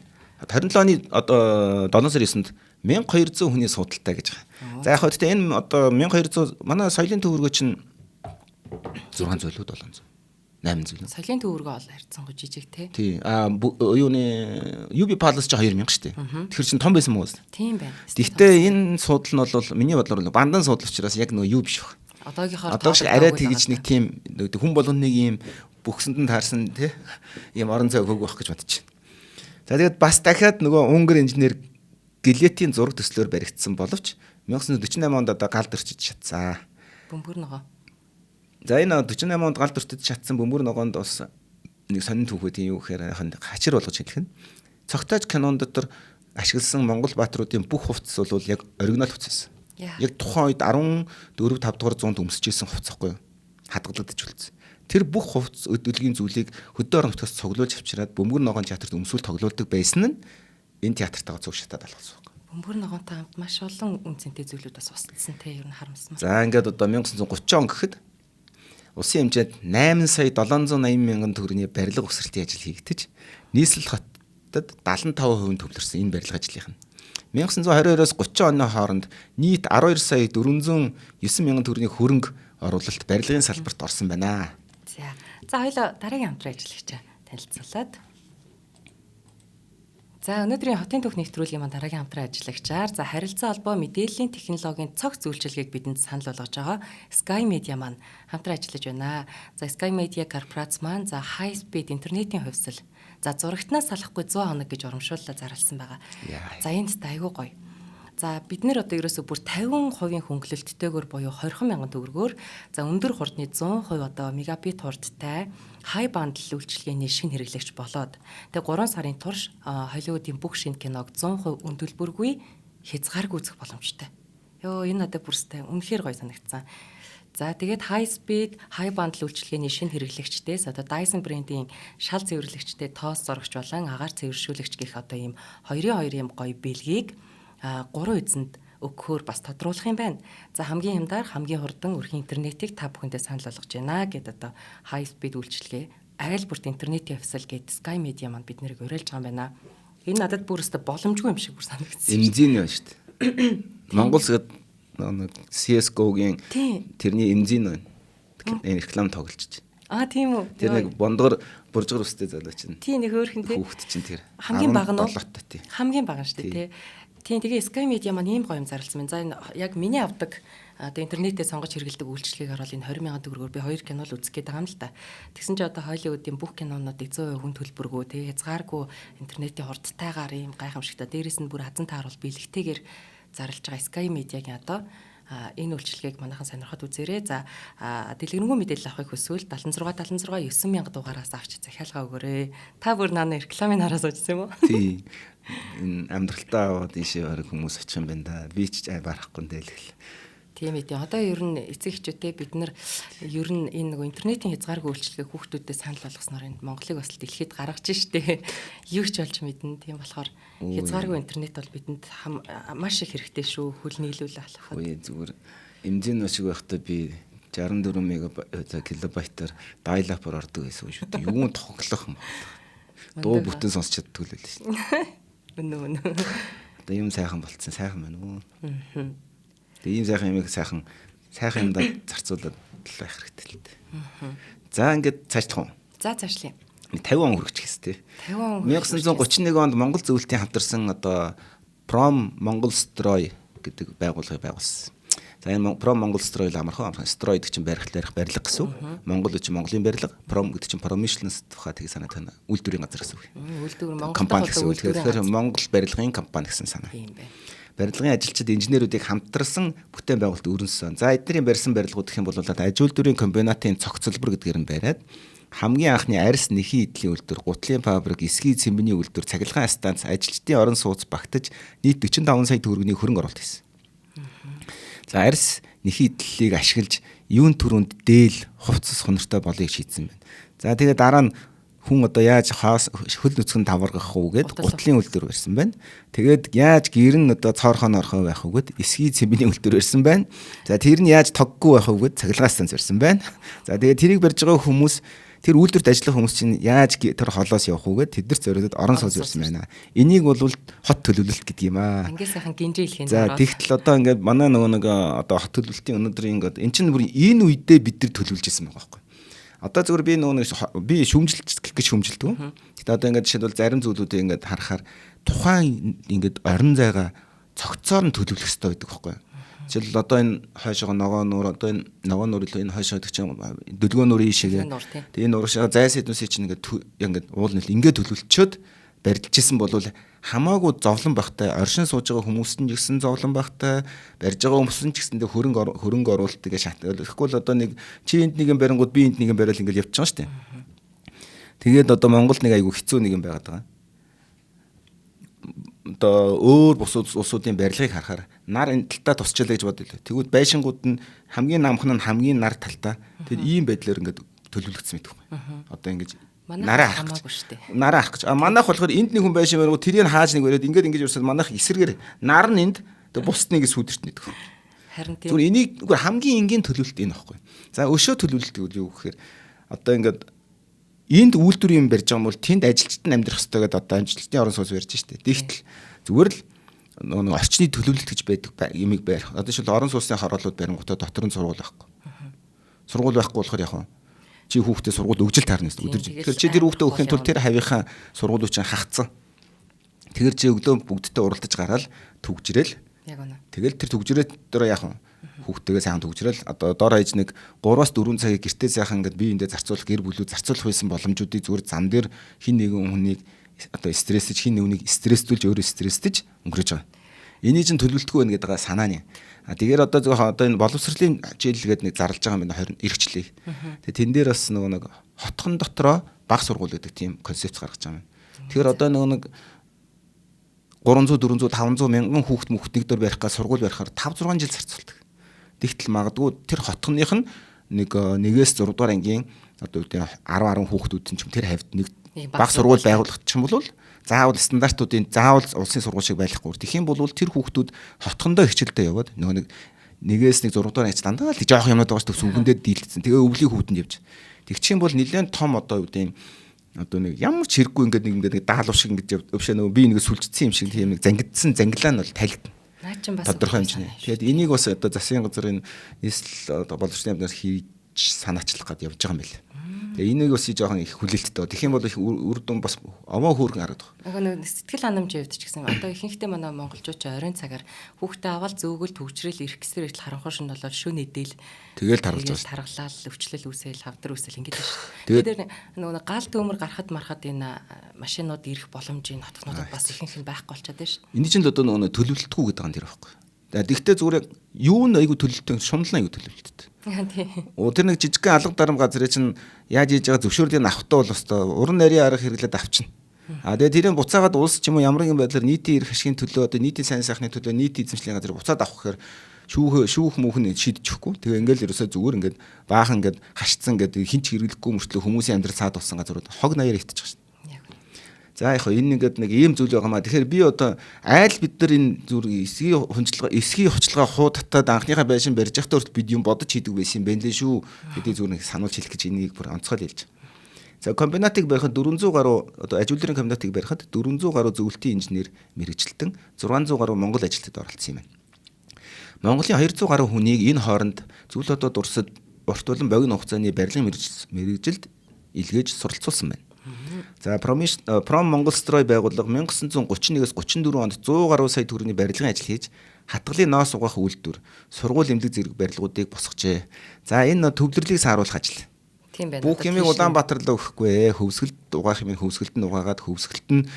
27 оны одоо 7 сарын 9-нд 1200 хүний судалтай гэж байгаа. За яг хөө гэхдээ энэ одоо 1200 манай соёлын төвөргөө чинь 600 лүү 700 800 лүү. Соёлын төвөргөө ол харьцангуй жижиг те. Тий. А юуны UB Palace чи 2000 шүү дээ. Тэгэхээр чин том байсан мó. Тийм байна. Гэхдээ энэ судал нь бол миний бодлоор бандан судал учраас яг нөгөө юу биш баг. Одоогийнхоор одоо шиг арай тэгж нэг тийм хүн болгоно нэг юм бүхсэнд нь таарсан тий ийм орон зай өгөөг байх гэж бодчих. За тэгээд бас дахиад нөгөө Унгар инженер Гэлетийн зураг төслөөр баригдсан боловч 1948 онд одоо галд өрчиж шатсан. Бөмбөр ногоо. За энэ 48 онд галд өртөж шатсан бөмбөр ногоонд бас нэг сонин түүхүү тийм юу гэхээр хачир болгож хэлэх нь. Цогтойж кинон дотор ашигласан Монгол баатруудын бүх хувцас бол яг оригинал хувцас. Яг тухайн үед 14 5 дугаар зуунд өмсөж исэн хувцас байхгүй юу? Хадгалагдаж үлдсэн. Тэр бүх хувцас өдөлгийн зүйлийг хөдөө орон нутгаас цуглуулж авчираад бөмбөр ногоон театрт өмсүүл тоглоулдаг байсан нь энэ театртайгаа цуг шатаад алгасан. Бөмбөр ногоонтой хамт маш олон үн цэнтэй зүйлүүд бас устсан те ер нь харамсмаар. За ингээд одоо 1930 он гэхэд улсын хэмжээнд 8 сая 780 мянган төгрөгийн барилга өсрэлтийн ажил хийгдэж нийслэл хотод 75% төвлөрсөн энэ барилга ажлынх нь. 1922-оос 30 оны хооронд нийт 12 сая 409 мянган төгрөгийн хөрөнгө оруулалт барилгын салбарт орсон байна. За хоёлоо дараагийн хамтран ажиллагчаа танилцуулаад. За өнөөдрийн хотын түүх нэвтрүүлгийн маань дараагийн хамтран ажиллагчаар за харилцаа холбоо мэдээллийн технологийн цогц үйлчилгээг бидэнд санал болгож байгаа Sky Media маань хамтран ажиллаж байна. За Sky Media корпорац маань за high speed интернетийн хувьсал за зурагтнаас салахгүй 100 хоног гэж урамшууллаа зарласан байгаа. За энд та айгүй гоё. За бид нэр одоо ерөөсө бүр 50% хөнгөлөлттэйгээр буюу 20 мянган төгрөгөөр за өндөр хурдны 100% одоо мегабит хурдтай хай бандл үйлчилгээний шинэ хэрэглэгч болоод тэгээ 3 сарын турш Холливуудын бүх шинэ киног 100% үн төлбөргүй хязгааргүй үзэх боломжтой. Йоо энэ надад бүрстэй үнэхээр гоё санагдсан. За тэгээд high speed, high bundle үйлчилгээний шинэ хэрэглэгчдээс одоо Dyson брендийн шал цэвэрлэгчтэй тоос зурагч болон агаар цэвэршүүлэгч гэх одоо ийм 2-2 юм гоё бэлгийг 3 эзэнд өгөхөөр бас тодруулах юм байна. За хамгийн хямдар, хамгийн хурдан өрхийн интернетийг та бүхэндээ санал болгож байна гэд одоо high speed үйлчилгээ айл бүрт интернетийн хувьсал гэд Sky Media маань бид нэрийг уриалж байгаа юм байна. Энэ надад бүр өстө боломжгүй юм шиг бүр санагдсан. Эмзийн байна шүү дээ. Монгол гээд нэг CS:GO-гийн тэрний эмзийн байна. Энэ реклам тоглолч. Аа тийм үү. Тэр нэг бондгор буржгар өстэй залуу чинь. Тийм нэг хөөрхөн тий. Хүүхэд чинь тэр. Хамгийн бага нь хамгийн бага шүү дээ тий. Тийм тэгээ Sky Media маань ийм гоё юм зарласан байна. За энэ яг миний авдаг одоо интернетээ сонгож хэрэглэдэг үйлчилгээг харуул энэ 20 мянган төгрөгөөр би 2 кино л үзэх гээд байгаа юм л та. Тэгсэн чи одоо Холливуудын бүх кинонуудыг 100% хүн төлбөргүй тэгээ хязгааргүй интернетийн хурдтайгаар ийм гайхамшигтай дээрээс нь бүр хазан тааруул бэлэгтэйгээр зарлж байгаа Sky Media-гийн одоо энэ үйлчилгээг манайхан сонирхоод үзээрэй. За дэлгэрэнгүй мэдээлэл авахыг хүсвэл 76 76 9000 дугаараас авч захиалгаа өгөөрэй. Та бүр наа рекламыг хараа суужсэн юм уу? Тий. Энэ амьдралтаа аваад ийшээ бараг хүмүүс очих юм байна да. Би ч барахгүй дээ л гэл. Тийм ээ. Одоо ер нь эцэг эхчүүдээ бид нар ер нь энэ нөгөө интернетийн хязгааргүй үйлчилгээг хүүхдүүдэд санал болгосноор энэ Монголыг бас дэлхийд гаргаж штэ. Юу ч болж мэднэ. Тийм болохоор хязгааргүй интернет бол бидэнд маш их хэрэгтэй шүү. Хөл нийлүүлээ алхахад. Үгүй зүгээр эмзэн шиг байхдаа би 64 мегабайт килобайтаар dial up-аар ордог байсан шүү дээ. Юун тоглох юм бэ? Дуу бүтэн сонсч чаддгүй л байлээ шүү дээ. Үнэн үнэн. Одоо юм сайхан болцсон. Сайхан байна уу? Аа. Тэгээ ийм сайхан юмыг сайхан сайхан юмдаа зарцуулаад л байх хэрэгтэй л дээ. За ингээд цаашлах уу? За цаашлая. 50 он хүрчих гэсэн тий. 50 он. 1931 онд Монгол зөвлөлтийн хамтарсан одоо Пром Монголстрой гэдэг байгууллагыг байгуулсан. За энэ Пром Монголстрой л амархан амархан строй гэдэг чинь барих барилга гэсэн үг. Монгол гэдэг чинь Монголын барилга, Пром гэдэг чинь промышленность тухай тийг санаа тань үйлдвэрийн газар гэсэн үг. Үйлдвэр Монгол компани гэсэн үг. Тэгэхээр Монгол барилгын компани гэсэн санаа. Тийм байна. Барилгын ажилчид инженерүүдийг хамтарсан бүтээн байгуулалт өрнөсөн. За эдний барьсан барилгууд гэх юм бол аж үйлдвэрийн комбинатын цогцлбор гэдгээр нь бариад хамгийн анхны арьс нэхий эдлийн үйлдвэр, гутлын фабрик, эсгий цэмбэний үйлдвэр, цахилгаан станц, ажилчдын орон сууц багтаж нийт 45 сая төгрөгийн хөрөнгө оруулалт хийсэн. За арьс нэхий эдлэлийг ашиглаж юун түрүүнд дээл хувцас хонортой болыг шийдсэн байна. За тэгээ дараа нь хүн одоо яаж хоос хөл нүцгэн таваргах уу гэд гутлын үйлдвэр барьсан байна. Тэгээд яаж гэр нь одоо цоорхон орхон байх уу гэд эсгий цэмбэний үйлдвэр барьсан байна. За тэр нь яаж тоггүй байх уу гэд цахилгаан станц барьсан байна. За тэгээд тэрийг барьж байгаа хүмүүс тэр үйлдвэрт ажиллах хүмүүс чинь яаж тэр холоос явах уу гэд тэд нар зориулаад орон сууц барьсан байна. Энийг бол хот төлөвлөлт гэдэг юм аа. Ингээд сайхан гинжээ хэлэх юм. За тэгтэл одоо ингээд манай нөгөө нэг одоо хот төлөвлөлтийн өнөөдрийн ингээд эн чинь бүр энэ үедээ бид нар төлөвлөж ирсэн байгаа байхгүй. Одоо зөвхөн би нөгөө нэг би шүүмжилт гэж шүүмжилдэг. Гэтэ одоо ингээд жишээлбэл зарим зүйлүүдийг ингээд харахаар тухайн ингээд орон зайгаа цогцоор нь төлөвлөх хэрэгтэй байдаг байхгүй. Жишээлбэл одоо энэ хойшоо ногоо нуур одоо энэ ногоо нуур илүү энэ хойшоо гэдэг чинь дөлгөө нуурын ийшээгээ. Тэгээ энэ урагшаа зайс эднүсийг чинь ингээд ингээд уул нэл ингээд төлөвлөчөөд барилжсэн бол хамаагүй зовлон багтай оршин сууж байгаа хүмүүс нь ч гэсэн зовлон багтай барьж байгаа хүмүүс нь ч гэсэндээ хөрөнгө оруулалт гэж шат. Тэгэхгүй л одоо нэг чи энд нэг юм барингууд би энд нэг юм бариал ингээд явчихсан шүү дээ. Тэгээд одоо Монголд нэг айгүй хэцүү нэг юм байгаад байгаа. Одоо өөр бус улсуудын барилгыг харахаар нар энэ талтаа тусчлаа гэж бодъё. Тэгвэл байшингууд нь хамгийн намхан нь хамгийн нар талтаа. Тэгээд ийм байдлаар ингээд төлөвлөгдсөн байдаг. Одоо ингэж нараа харах гэж. Нараа харах гэж. А манайх болохоор энд нэг хүн байшин барингууд тэрийг хааж нэг бариад ингээд ингэж урсаад манайх эсэргээр нар нь энд тэг бусд нэг сүдэрт нэгдэг. Харин тийм. Зүгээр энийг үгүй хамгийн энгийн төлөвлөлт энэ багхгүй. За өшөө төлөвлөлт гэвэл юу гэхээр одоо ингээд энд үйлдвэр юм барьж байгаа юм бол тэнд ажилчид нь амьдрах ёстой гэдээ одоо ажилчдын орон сууц барьж штэ. Тэгтэл зүгээр л нөгөө орчны төлөвлөлт гэж байдаг юмыг барих. Одоо жишээл орон сууцны хороолууд барингуудаа дотор нь сургууль байхгүй. Сургууль байхгүй болохоор яг нь чи хүүхдээ сургууль өгжил таарна гэсэн өдөр. Тэгэхээр чи тэр хүүхдээ өгөхийн тулд тэр хавийнхаа сургуулиуд чинь хагцсан. Тэгэр чи өглөө бүгдтэй уралдаж гараал түгжрэл. Яг үнэ. Тэгэл тэр түгжрээд дөрөө яах вэ? Хүүхдтэйгээ сайхан түгжрэл одоо дор хаяж нэг 3-4 цагийг гэртээ сайхан ингээд бие биендээ зарцуулах, гэр бүлүүд зарцуулах байсан боломжуудыг зүгээр зам дээр хин нэгэн хүнийг одоо стрессэж, хин нэгнийг стресстүүлж өөрөө стресстэж өнгөрөөж байгаа. Энийг чинь төлөвлөлтгүй байна гэдэг санааны. А тэгэхээр одоо зөвхөн одоо энэ боловсролын жил гэдэг нэг зарлж байгаа юм байна 20 эрхчлээ. Тэгээ тэн дээр бас нөгөө нэг хотхон дотроо баг сургууль гэдэг тийм концепц гаргаж байгаа юм. Тэгэхээр одоо нөгөө нэг 300 400 500 мянган хүүхд мөхт нэг дөр барих га сургууль барихаар 5 6 жил зарцуулдаг. Тэгтэл магадгүй тэр хотхоных нь нэг 1-ээс 6 дугаар ангийн одоо үүдээ 10 10 хүүхдүүд нь ч юм тэр хавьд нэг баг сургууль байгуулах ч юм бол заавал стандартуудын заавал улсын сургууль шиг байхгүй. Тэгэх юм бол тэр хүүхдүүд хотхондоо хичээлдээ яваад нөгөө нэг 1-ээс 1 6 дугаар анги дандаа л жоох юмнууд байгаа шүү дээ, сүгэндээ дийлдсэн. Тэгээ өвлийн хүүтэнд явж. Тэгчих юм бол нэлээд том одоо үүдээ одоо нэг ямар ч хэрэггүй ингээд нэг ингээд нэг даалгавар шиг ингээд өвшөө нөгөө би нэг сүлжсэн юм шиг тийм нэг зангидсан зангилаа нь бол тайлгдана. Наа чин бас тодорхой хэмжээний. Тэгээд энийг бас одоо засгийн газрын нийслэл одоо боловсролын яамнаас хийж санаачлах гээд явж байгаа юм байна. Тэгээ энийг бас жоохон их хүлээлттэй. Тэгэх юм бол их үр дүн бас овоо хөөргөн харагдах. Нөгөө нэг сэтгэл ханамжийн хувьд ч гэсэн одоо ихэнхдээ манай монголчууд ч оройн цагаар хүүхдээ аваад зөөгөл төгжрэл ирэх гэсээр иртэл харанхуй шин болоод шүн эдэл тэгэл таргалж байгаа. Таргалал, өвчлөл үүсэл, хавдар үүсэл ингэж байна шүү. Тэгээд нөгөө гал төмөр гарахад марахад энэ машинууд ирэх боломжийн хотгонуудад бас ихэнх нь байхгүй болчиход байна шүү. Энд чинь л одоо нөгөө төлөвлөлтгүй гэдэг юм тэр байхгүй. Тэгвэл зүгээр юу нь айгүй төлөвлөлттэй, шунал нь айгүй төлөвлөлттэй. Тийм. Тэр нэг жижигхэн алга дарам газрыг чинь яаж хийж байгаа зөвшөөрлийг авахтаа бол өстой уран нарийн арга хэрэглээд авчна. А тэгээ тэрийг буцаагаад улс ч юм уу ямар нэгэн байдлаар нийтийн эрх ашигын төлөө одоо нийтийн сайн сайхны төлөө нийтийн эзэмшлийн газрыг буцаад авах гэхээр шүүх түүх нь шийдэж өгөхгүй. Тэгээ ингээл ерөөсөө зүгээр ингээд баахан ингээд хашцсан ингээд хин ч хэрэглэхгүй мөртлөө хүмүүсийн амьдрал цаад болсон газрууд хог наяар итчих шин. За яг хөө энэ ингээд нэг ийм зүйл байгаа маа. Тэгэхээр би одоо айл бид нар энэ зүр эсгийн хунжлага, эсгийн хувьчилгаа хуу татаад анхныхаа байшин барьж байхдаа хүртэл бид юм бодож хийдэг байсан юм байна лээ шүү. Гэдгийг зүгээр нэг сануулж хэлэх гэж энийг бүр онцгой хэлж. За комбинатыг барихад 400 гаруй одоо аж үйлдвэрийн комбинатыг барихад 400 гаруй зөвлөлтийн инженер мэрэгжилтэн 600 гаруй монгол ажилтнад оролцсон юм байна. Монголын 200 гаруй хүнийг энэ хооронд зүйл одоо дурсад урт болон богино хугацааны барилгын мэрэгжилд илгээж суралцуулсан байна. За Пром Монголстрой байгууллага 1931-ээс 34 онд 100 гаруй сая төгрөгийн барилгын ажил хийж хатгалын ноос угаах үйлдвэр, сургууль эмнэлэг зэрэг барилгуудыг босгожээ. За энэ төвлөрлийг сааруулах ажил. Тийм байна. Бүх юмыг Улаанбаатар руу өгөхгүй. Хөвсгөлд угаах юм хөвсгөлд нь угаагаад хөвсгөлт нь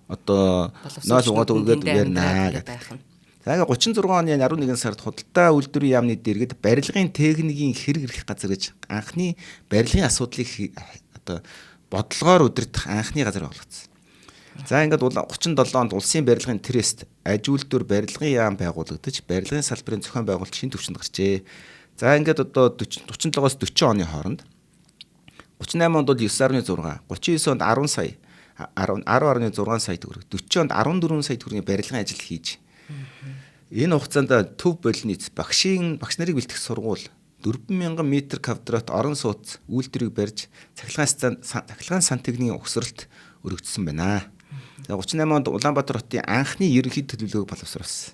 одоо ноос угаад өгөөд барина гэдэг. За 36 оны 11 сард худалдаа үйлдвэрийн яамны дэргэд барилгын техникийн хэрэг эрхлэх газар гэж анхны барилгын асуудлыг одоо бодлогоор удирдах анхны газар байгуулагдсан. За ингээд 37 онд улсын барилгын трест аж үйлдвэр барилгын яам байгуулагдаж барилгын салбарын зохион байгуулалт шин түвшинд гарчээ. За ингээд одоо 47-оос 40 оны хооронд 38 онд бол 9.6, 39 онд 10 сая 10.6 сая төгрөг, 40 онд 14 сая төгрөгийн барилгын ажил хийж. Энэ хугацаанд төв болниц багш нарыг бэлтгэх сургууль 4000 м квадрат орон сууц үйлдвэрийг барьж цахилгаан сантехникийн угсралт өргөжсөн байна. За 38 онд Улаанбаатар хотын анхны ерөнхий төлөвлөгөөг боловсруулсан.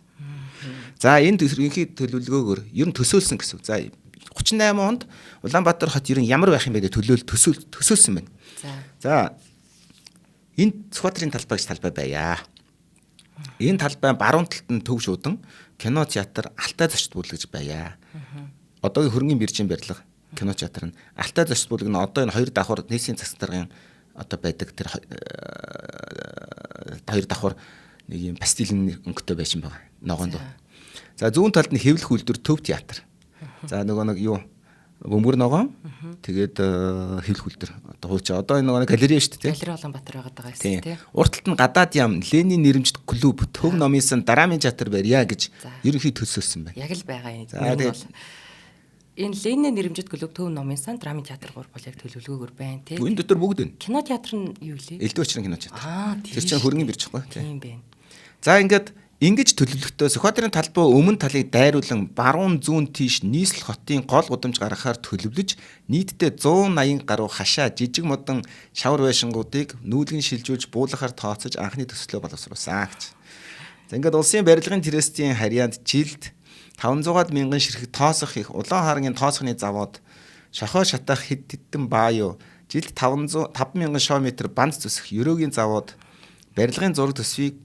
За энэ ерөнхий төлөвлөгөөгөөр ер нь төсөөлсөн гэсэн. За 38 онд Улаанбаатар хот ер нь ямар байх юм бэ гэж төсөөлсөн байна. За энэ Сүхбаатарын талбай гэж талбай байя. Энэ талбай баруун талд нь төв шуудан кино театр Алтай зочид буудлын гэж байя. Одоогийн хөрөнгөний биржийн барилга кино театр нь Алтай зочид буудлын нь одоо энэ хоёр давхар нийсийн засаг даргын одоо байдаг тэр хоёр давхар нэг юм пастилийн өнгөтэй байшин байгаа. Ногоон дөө. За зүүн талд нь хэвлэх үйлдвэр төв театр. За нөгөө нэг юу бөмбөр ногоон тэгээд хэвлэх үйлдвэр одоо хууч одоо энэ нөгөө галерей шүү дээ. Галерей Улаанбаатар байгаад байгаа юм тий. Урд талд нь гадаад яам Ленин нэрэмжит клуб төв номын сан драмын театр барья гэж ерөнхий төсөөлсөн байна. Яг л байгаа юм. Энэ Ленин нэрэмжит клуб төв номын сан драмын театр гур бол яг төлөвлөгөөгөр байна тий. Энэ дотор бүгд байна. Кино театр нь юу лээ? Элдв очрын кино театр. Тэр чинь хөрөнгөний бирж байхгүй тий. Тийм байна. За ингээд ингэж төлөвлөлтөө Сүхбаатарын талбай өмнө талыг дайруулан баруун зүүн тийш нийслэл хотын гол гудамж гаргахаар төлөвлөж нийтдээ 180 гаруй хашаа жижиг модон шавар байшингуудыг нүүлгэн шилжүүлж буулгахаар тооцож анхны төслөө боловсруулсан гэж. За ингээд улсын барилгын трестийн харьяанд жилд 500-аад мянган ширхэг тоосох их улаан харангийн тоосхны завод шохоо шатах хэд хэдэн бааю жилд 500 5000 шометр банд зүсэх ерөөгийн завод барилгын зураг төсвийг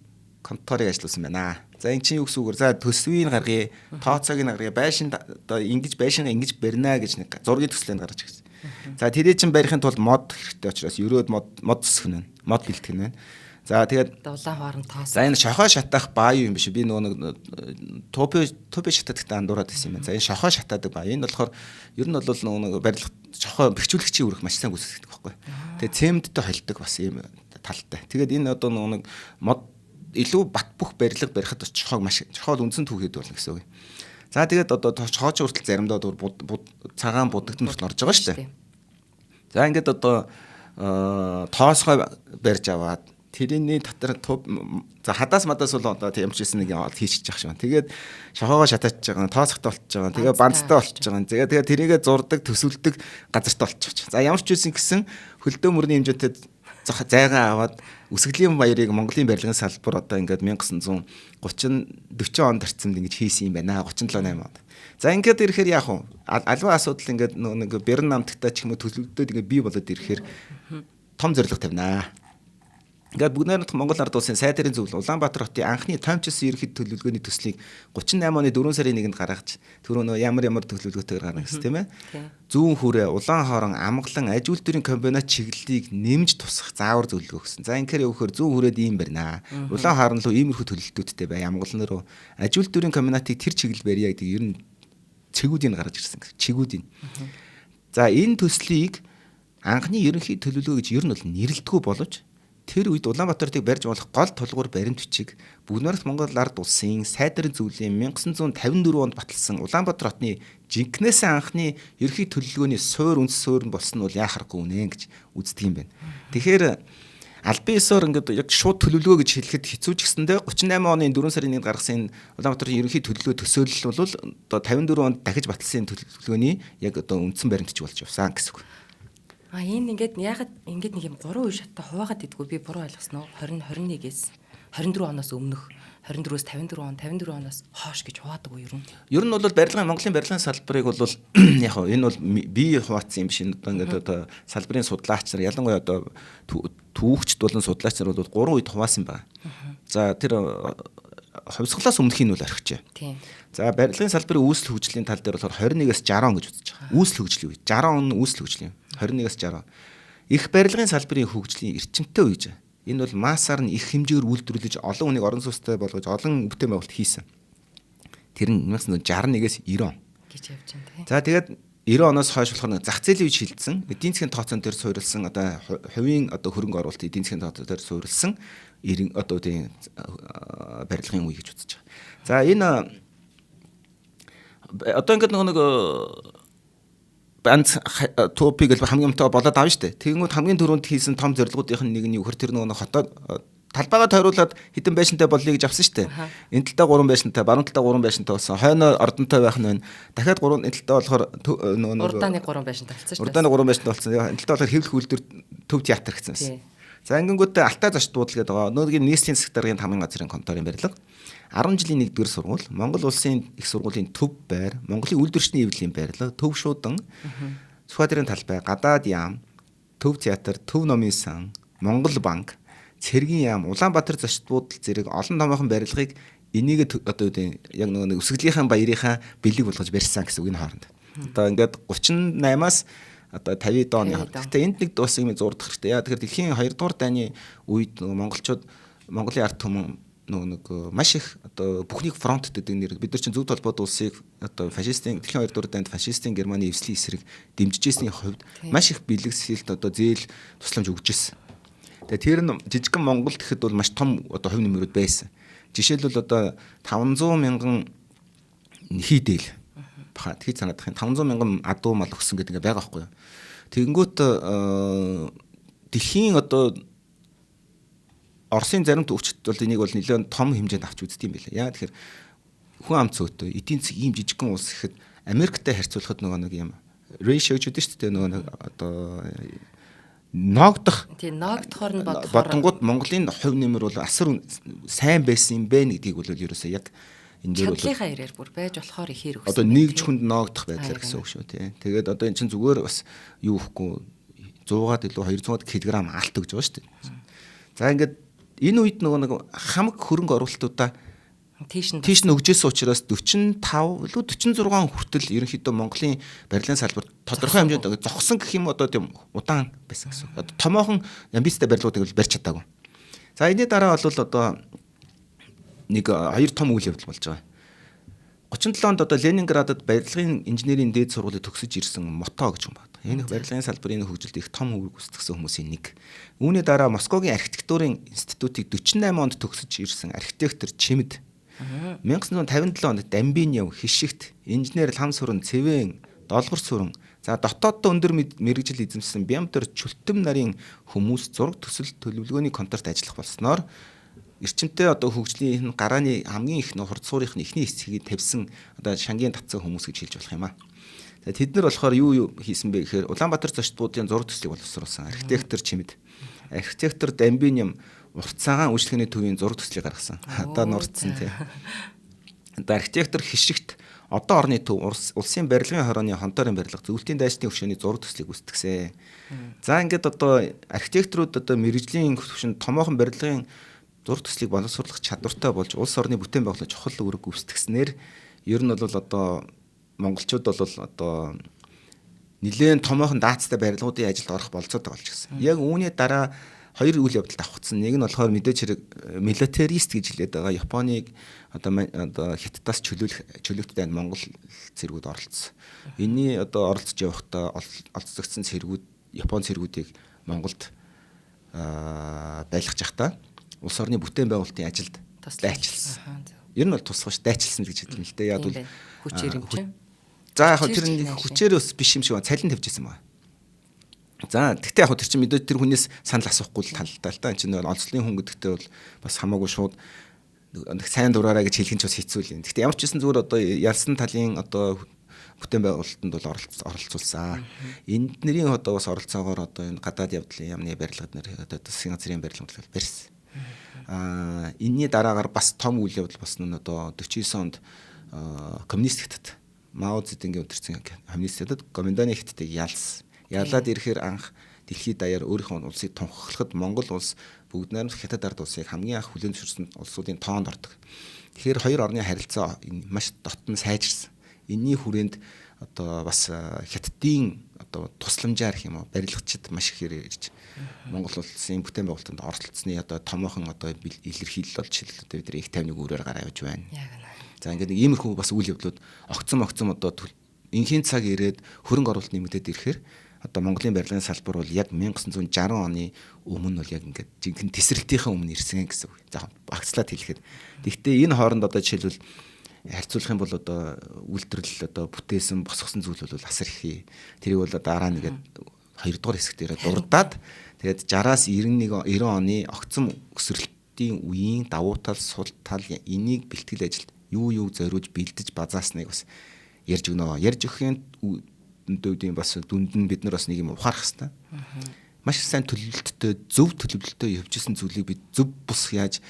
конторыг ажиллуулсан байна. За эн чинь юу гэсэн үг вэ? За төсвийг гаргая, тооцоог нь гаргая, байшин одоо ингэж байшингаа ингэж барина гэж нэг зургийн төслийг гаргаж ирсэн. За тэрий чинь барихын тулд мод хэрэгтэй учраас ерөөд мод зөсөх нь байна. Мод бэлтгэх нь байна. За тэгээд улаан хоорон тоос. За энэ шохоо шатаах баа юм биш. Би нөгөө нэг топи шатадагтай андуураад байсан юм байна. За энэ шохоо шатаадаг баа. Энэ болохоор ер нь бол нөгөө нэг барилга шохоо бэхжүүлэгчийн үүрэг маш сайн гүйцэтгэдэг байхгүй. Тэгээд цементтэй холдог бас ийм талтай. Тэгээд энэ одоо нөгөө нэг мод илүү бат бөх барилга барихад шохоог маш шохоол үндсэн түүхэд болно гэсэн үг. За тэгээд одоо шохооч хүртэл заримдаа цагаан будагтан хүртэл орж байгаа шүү дээ. За ингээд одоо тоосгой барьж аваад тэрний дотор за хадаас мадаас бол одоо тийм ч гэсэн нэг хийчихэж байгаа шүү. Тэгээд шохоогоо шатаачж байгаа, тоосхтой болчихж байгаа, тэгээ банцтай болчихж байгаа. Тэгээд тэрийгэ зурдаг, төсөвлөдөг газартай болчихж. За ямар ч үсэн гэсэн хөлдөө мөрний хэмжээтэй зайгаа аваад өсгөлийн баярыг Монголын барилгын салбар одоо ингээд 1930 40 онд орчимд ингэж хийсэн юм байна. 37 8 онд. За ингээд ирэхээр яах вэ? Альва асуудал ингээд нэг бэрэн намтагтай ч юм уу төлөвлөдөд ингээд бий болоод ирэхээр том зорилго тавина. Ингээд бүгд найрамдах Монгол Ард Улсын сайд тэрийн зөвлөл Улаанбаатар хотын анхны томчсон ерөнхий төлөвлөгөөний төслийг 38 оны 4 сарын 1-нд гаргаж түрүү нөө ямар ямар төлөвлөгөөтэйгээр гаргана гэсэн тийм ээ. Зүүн хүрээ, Улаан хоорон, Амгалан, аж үйлдвэрийн комбинат чиглэлийг нэмж тусах заавар зөвлөгөө өгсөн. За инхээр явахаар зүүн хүрээд ийм барина. Улаан хоорон руу иймэрхүү төлөлтүүдтэй бай. Амгалан руу аж үйлдвэрийн комбинатыг тэр чиглэл барья гэдэг ер нь цэгүүдийг гаргаж ирсэн гэсэн. Чигүүдийг. За энэ төслийг анхны ерөнхий төлөвлөгөө гэж ер нь бол нэрлэдэггүй боловч тэр үед Улаанбаатар хотыг барьж болох гол тулгуур баримт бичиг Бүгд найрамдах Монгол Ард Улсын сайд нарын зөвлөлийн 1954 онд баталсан Улаанбаатар хотны жинкнээсээ анхны ерөнхий төлөвлөгөөний суур үндэс суурь нь болсон нь бол яхахгүй үнэ гэж үздэг юм байна. Тэгэхээр албан ёсоор ингээд яг шууд төлөвлөгөө гэж хэлэхэд хэцүү ч гэсэндээ 38 оны 4 сарын 1-нд гаргасан энэ Улаанбаатарын ерөнхий төлөвлөгөө төсөөлөл бол одоо 54 онд дахиж баталсан төлөвлөгөөний яг одоо үндсэн баримт бичиг болж явсан гэсэн үг. А энэ ингээд яагаад ингээд нэг юм 3 үе шаттай хуваагаад идэггүй би буруу ойлгосон уу? 20 21-ээс 24 оноос өмнөх 24-өөс 54 он 54 оноос хойш гэж хуваадаг уу ер нь? Ер нь бол барилгын Монголын барилгын салбарыг бол яг хөө энэ бол би хуваацсан юм биш. Энэ одоо ингээд одоо салбарын судлаач нар ялангуяа одоо түүхчд болон судлаач нар бол 3 үед хуваасан байна. За тэр хувьсгалаас өмнөх нь бол орхижээ. Тийм. За барилгын салбарын үүсэл хөгжлийн тал дээр болохоор 21-ээс 60 он гэж үзэж байгаа. Үүсэл хөгжлийн үе. 60 он үүсэл хөгжлийн. 21-ээс 60. Их барилгын салбарын хөгжлийн эрчимтэй үе. Энэ бол массаар нь их хэмжээгээр үйлдвэрлэж олон хүнийг орон сууцтай болгож олон бүтээн байгуулалт хийсэн. Тэр нь 1961-ээс 90 он гэж явж байна тийм. За тэгээд 90 оноос хойш болохоор зах зээлийн үе шилжсэн. Эдийн засгийн тооцоон дээр суурилсан одоо хувийн одоо хөрөнгө оруулалт эдийн засгийн тооцоо дээр суурилсан 90 одоо тийм барилгын үе гэж үзэж байгаа. За энэ одоо ингээд нэг банц топиг л хамгийн өмтэй болоод авна шүү дээ. Тэгэнгүүт хамгийн түрүүнд хийсэн том зорилгоудынх нь нэг нь юу хэр тэр нөгөө хотоо талбайгаа тойруулаад хідэн байшинтай болъё гэж авсан шүү дээ. Энэ талдаа 3 байшинтай, баруун талдаа 3 байшинтай болсон. Хойно ордонтой байх нь байна. Дахиад 3 энэ талдаа болохоор нөгөө урдааны 3 байшинтай болсон шүү дээ. Урдааны 3 байшинтай болсон. Энэ талдаа болохоор хэвлэх үйлдвэр төв театр гэсэн байсан. За ингэнгүүтээ Алтай зочд буудал гэдэг байгаа. Өнөөдрийн нийслэлийн засаг даргын тамгын газрын конторын барилга. 10 жилийн 1-р сургууль, Монгол улсын их сургуулийн төв байр, Монголын үйлдвэрчний эвлэлийн байрлал, төв шуудан, Сүхбаатарын талбай, гадаад яам, төв театр, төв номын сан, Монгол банк, Цэргийн яам, Улаанбаатар зочд буудал зэрэг олон томоохон барилгыг энийг одоо яг нөгөө өсгөлийнхаа баярынхаа бэлэг болгож барьсан гэсэн үг энэ хооронд. Одоо ингээд 38-аас одоо 50 оны хооронд. Гэхдээ энд нэг бас юм зурдах хэрэгтэй. Яа тэгэхээр дэлхийн 2 дугаар дайны үед нөгөө монголчууд Монголын ард түмэн нөгөө нэг маш их одоо бүхнийг фронт гэдэг нэр бид нар чинь зөв толгойд улсыг одоо фашистын дэлхийн 2 дугаар дайнд фашистын Германы эвслийн эсрэг дэмжижсэний хувьд маш их бэлэг сэлт одоо зээл тусламж өгч ирсэн. Тэгээ тэр нь жижигхэн Монголд гэхэд бол маш том одоо хувь нэмрүүд байсан. Жишээлбэл одоо 500 мянган хийдээл баха тэгэхэд санаадах юм 500 мянган адуу мал өгсөн гэдэг ингээ байгаа байхгүй юу. Тэгэнгүүт дэлхийн одоо Оросын зарим төвчд бол энийг бол нэлээд том хэмжээнд авч үздэг юм билээ. Яа тэгэхээр хүн ам цөөтэй эдийн засаг ийм жижигхэн улс гэхэд Америктэй харьцуулахад нөгөө нэг юм ratio гэж үдэн шүү дээ нөгөө нэг одоо ноогдох тийм ноогдохоор нь бодохоор бодонгууд Монголын хувь нэмэр бол асар сайн байсан юм бэ гэдгийг бол ерөөсөө яг энэ дээр бол чадлынхаа ирээр бүр байж болохоор ихээр өгсөн. Одоо нэг хүнд ноогдох байдлаар гэсэн үг шүү тий. Тэгээд одоо эн чинь зүгээр бас юу ихгүй 100-аад илүү 200 кг алт өгж байгаа шүү дээ. За ингээд Энэ үед нөгөө нэг хамаг хөрөнгө оруулалтуудаа Тийш нь өгжсэн учраас 45 илүү 46 хүртэл ерөнхийдөө Монголын барилгын салбар тодорхой хэмжээнд зогсон гэх юм одоо тийм удаан байсан гэсэн. Одоо томоохон амбицтай барилгуудыг бол барьж чадаагүй. За энэний дараа бол одоо нэг хоёр том үйл явдал болж байгаа. 37 онд одоо Ленинградад барилгын инженерийн дээд сургуулийг төгсөж ирсэн Мото гэж хүн байна. Энэ барилгын салбарын хөгжилд их том үүрэг гүйцэтгэсэн хүмүүсийн нэг. Үүний дараа Москвагийн архитектурын институтыг 48 онд төгсөж ирсэн архитектор Чимэд. 1957 онд Дамбиньев, Хишигт, инженер Лам сүрэн, Цэвэн, Долгор сүрэн, за дотооддоо өндөр мэргэжил эзэмшсэн Бямтар Чүлтэм нарын хүмүүс зураг төсөл төлөвлөгөөний конторт ажиллах болсноор эрчимтэй одоо хөгжлийн энэ гарааны хамгийн их хурд суурийнхны эхний хэсгийг тавьсан одоо шангийн татсан хүмүүс гэж хэлж болох юм аа. За тэд нар болохоор юу хийсэн бэ гэхээр Улаанбаатар зочдуудын зураг төслийг боловсруулсан. Архитектор Чимэд, архитектор Дамбиньям урт цагаан үйлчлэгээний төвийн зураг төслийг гаргасан. Одоо нурцсан тий. Одоо архитектор Хишигт одоо орны төв улсын барилгын хорооны хонторын барилга зөвлөлтийн дайчны хөшөөний зураг төслийг үүсгэсэн. За ингээд одоо архитекторууд одоо мэрэгжлийн төвшөнд томоохон барилгын зураг төслийг боловсруулах чадвартай болж улс орны бүтээн байгуулалт чухал үүрэг гүйцэтгснээр ер нь бол одоо монголчууд бол одоо нэлээд томоохон даацтай барилгуудын ажилд орох болцоотой болж гисэн. Яг үүний дараа хоёр үйл явдал давхцсан. Нэг нь болохоор мэдээж хэрэг милитарист гэж хэлээд байгаа Японыг одоо Хятадаас чөлөөлөх дайнд Монгол цэргүүд оролцсон. Энийний одоо оролцож явахдаа олцогдсон цэргүүд Япон цэргүүдийг Монголд байлгаж явахдаа улс орны бүтээн байгуулалтын ажилд дайчилсан. Ер нь бол туслах ш дайчилсан гэж хэлнэ л дээ. Яг бол хүчээр юм чинь. За яг тэр хүчээр бас биш юм шиг байна. Цалин тавьж ирсэн байна. За тэгтээ яг тэр чинь мэдээж тэр хүнээс санал асуухгүй л талтай л та. Энэ чинь олзлын хүн гэдэгтээ бол бас хамаагүй шууд нэг сайн дураараа гэж хэлэх нь ч бас хэцүү л юм. Тэгтээ ямар ч гэсэн зүгээр одоо ялсан талын одоо бүтээн байгуулалтанд бол оролцуулсан. Энд нэрийн одоо бас оролцоогоор одоо энэ гадаад явдлын яамны барилгад нэр одоо засгийн газрын барилга барьсан. Энэний дараагаар бас том үйл явдал болсон нь одоо 49 онд коммунист хятад Мао Цзэдунгийн өдөрцөн коммунист хятад Гоминданы хятадыг ялсан. Ялаад ирэхээр анх дэлхийд даяар өөрийнхөө улсыг тунхаглахад Монгол улс бүгд найрамдах хятад ард улсыг хамгийн анх хүлээн зөвшөөрсөн улсуудын тоонд ордог. Тэгэхээр хоёр орны харилцаа маш дотн сайжирсан. Энэний хүрээнд одоо бас хятадын одоо тусламжаар гэх юм уу барилгачид маш ихээр ирж Монгол улсын бүтээн байгуулалтанд оролцсны одоо томоохон одоо илэрхийлэл болж жишээлбэл бид нар их тайвныг үүрээр гараа явж байна. За ингээд нэг иймэрхүү бас үйл явдлууд огцом одоо энхийн цаг ирээд хөрөнгө оруулалт нэмэгдээд ирэхээр одоо Монголын барилгын салбар бол яг 1960 оны өмнө бол яг ингээд жинхэнэ тесрэлтийнхээ өмнө ирсэн гэсэн үг. За багцлаад хэлэхэд. Гэхдээ энэ хооронд одоо жишээлбэл харьцуулах юм бол одоо үйлдвэрлэл одоо бүтээсэн босгосон зүйл бол асар их. Тэрийг бол дараа нэгээд хоёрдугаар хэсэг дээр дурдаад тэгээд 60-аас 91 90 оны огцом өсрэлтийн үеийн давуу тал, сул тал энийг бэлтгэл ажилд юу зориулж бэлдэж базаасныг бас ярьж өгнө. Ярьж өгөхийн үеийн бас дүнд нь бид нар бас нэг юм ухаарах хэрэгтэй. Маш сайн төлөвлөлттэй, зөв төлөвлөлттэй явж исэн зүйлийг бид зөв бус яаж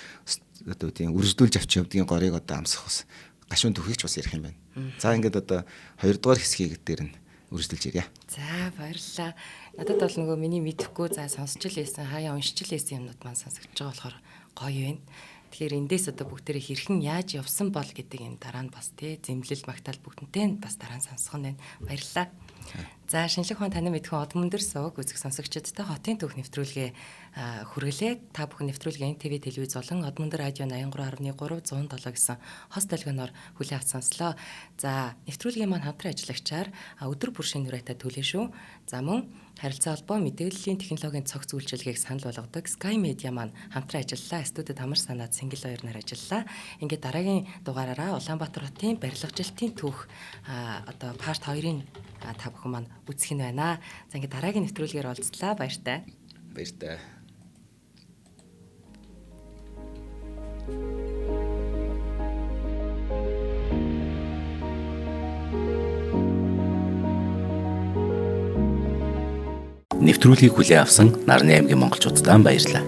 одоо тийм үргэлжлүүлж авч явдгийн горыг одоо амсах бас гашуун төхийгч бас ярих юм байна. За ингээд одоо хоёрдугаар хэсгийг дээр нь үргэлжлүүлж ярья. За баярлалаа. Надад бол нөгөө миний мэдэхгүй за сонсч л байсан, хаяа уншиж л байсан юмнууд маань сонсогдож байгаа болохоор гоё байна. Тэгэхээр эндээс одоо бүгдээрээ хэрхэн яаж явсан бол гэдэг юм дараа нь бас тий зэмлэл магтаал бүгднтэй бас дараа нь сонсох нь байна. Баярлалаа. За шинжлэх ухаан танин мэдхэн од мөндөр сувг үзэх сонсогчдод хотын түүх нэвтрүүлгээ хүргэлээ. Та бүхэн нэвтрүүлгээ НТВ телевиз болон од мөндөр радио 83.3 107 гэсэн хос долгионоор хүлээн авч сонслоо. За нэвтрүүлгийн маань хамтран ажиллагчаар өдөр бүр шинэ нүрээтэй төлөө шүү. За мөн харилцаа холбоо мэдээллийн технологийн цогц үйлчилгээг санал болгодог Sky Media маань хамтран ажиллалаа. Студид амар санаад Сэнгэл хоёр нар ажиллалаа. Ингээд дараагийн дугаараараа Улаанбаатар хотын барилгажилтын түүх одоо part 2-ын та бүхэн маань үзэх нь байна. За ингээд дараагийн нэвтрүүлгээр уулзлаа. Баяртай. Баяртай. Нэвтрүүлгийг хүлээн авсан Нарны аймгийн монголчуудад баярлалаа.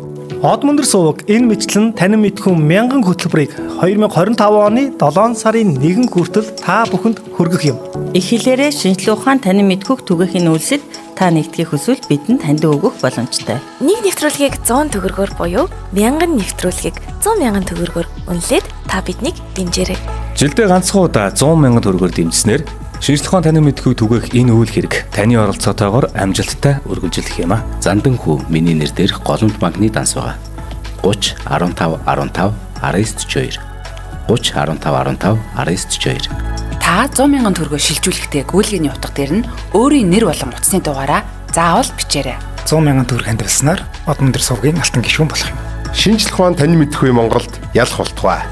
Од мөндөр суваг энэ мэтлэн танин мэдхүн мянган хөтөлбөрийг 2025 оны 7 сарын 1 хүртэл та бүхэнд хүргэх юм. Их хэлээрээ шинжлэх ухаан танин мэдхүйг түгээхийн үйлсэд Та нэгдэхийг хүсвэл бидэнд таньдаг өгөх боломжтой. Нэг нэвтрүүлгийг 100 төгрөгөөр буюу 1000 нэвтрүүлгийг 100 мянган төгрөгөөр үнэлээд та биднийг дэмжээрэй. Жилдээ ганцхан удаа 100 мянган төгрөгөөр дэмжсэнээр шинжлэх ухаан танин мэдэхүй түгээх энэ үйл хэрэг таны оролцоотойгоор амжилттай үргэлжлэх юм а. Зандан хүү миний нэр дээрх Голомт банкны данс байгаа. 30 15 15 19 42 30 15 15 19 42. Та 100 мянган төгрөгөөр шилжүүлэхдээ гүйлгээний утга дээр нь өөрийн нэр болон утасны дугаараа заавал бичээрэй. 100 мянган төгрөг хандивласнаар Одмөндөр сувгийн алтан гишүүн болох юм. Шинжлэх ухаан танин мэдэхүй Монголд ялах болтугай.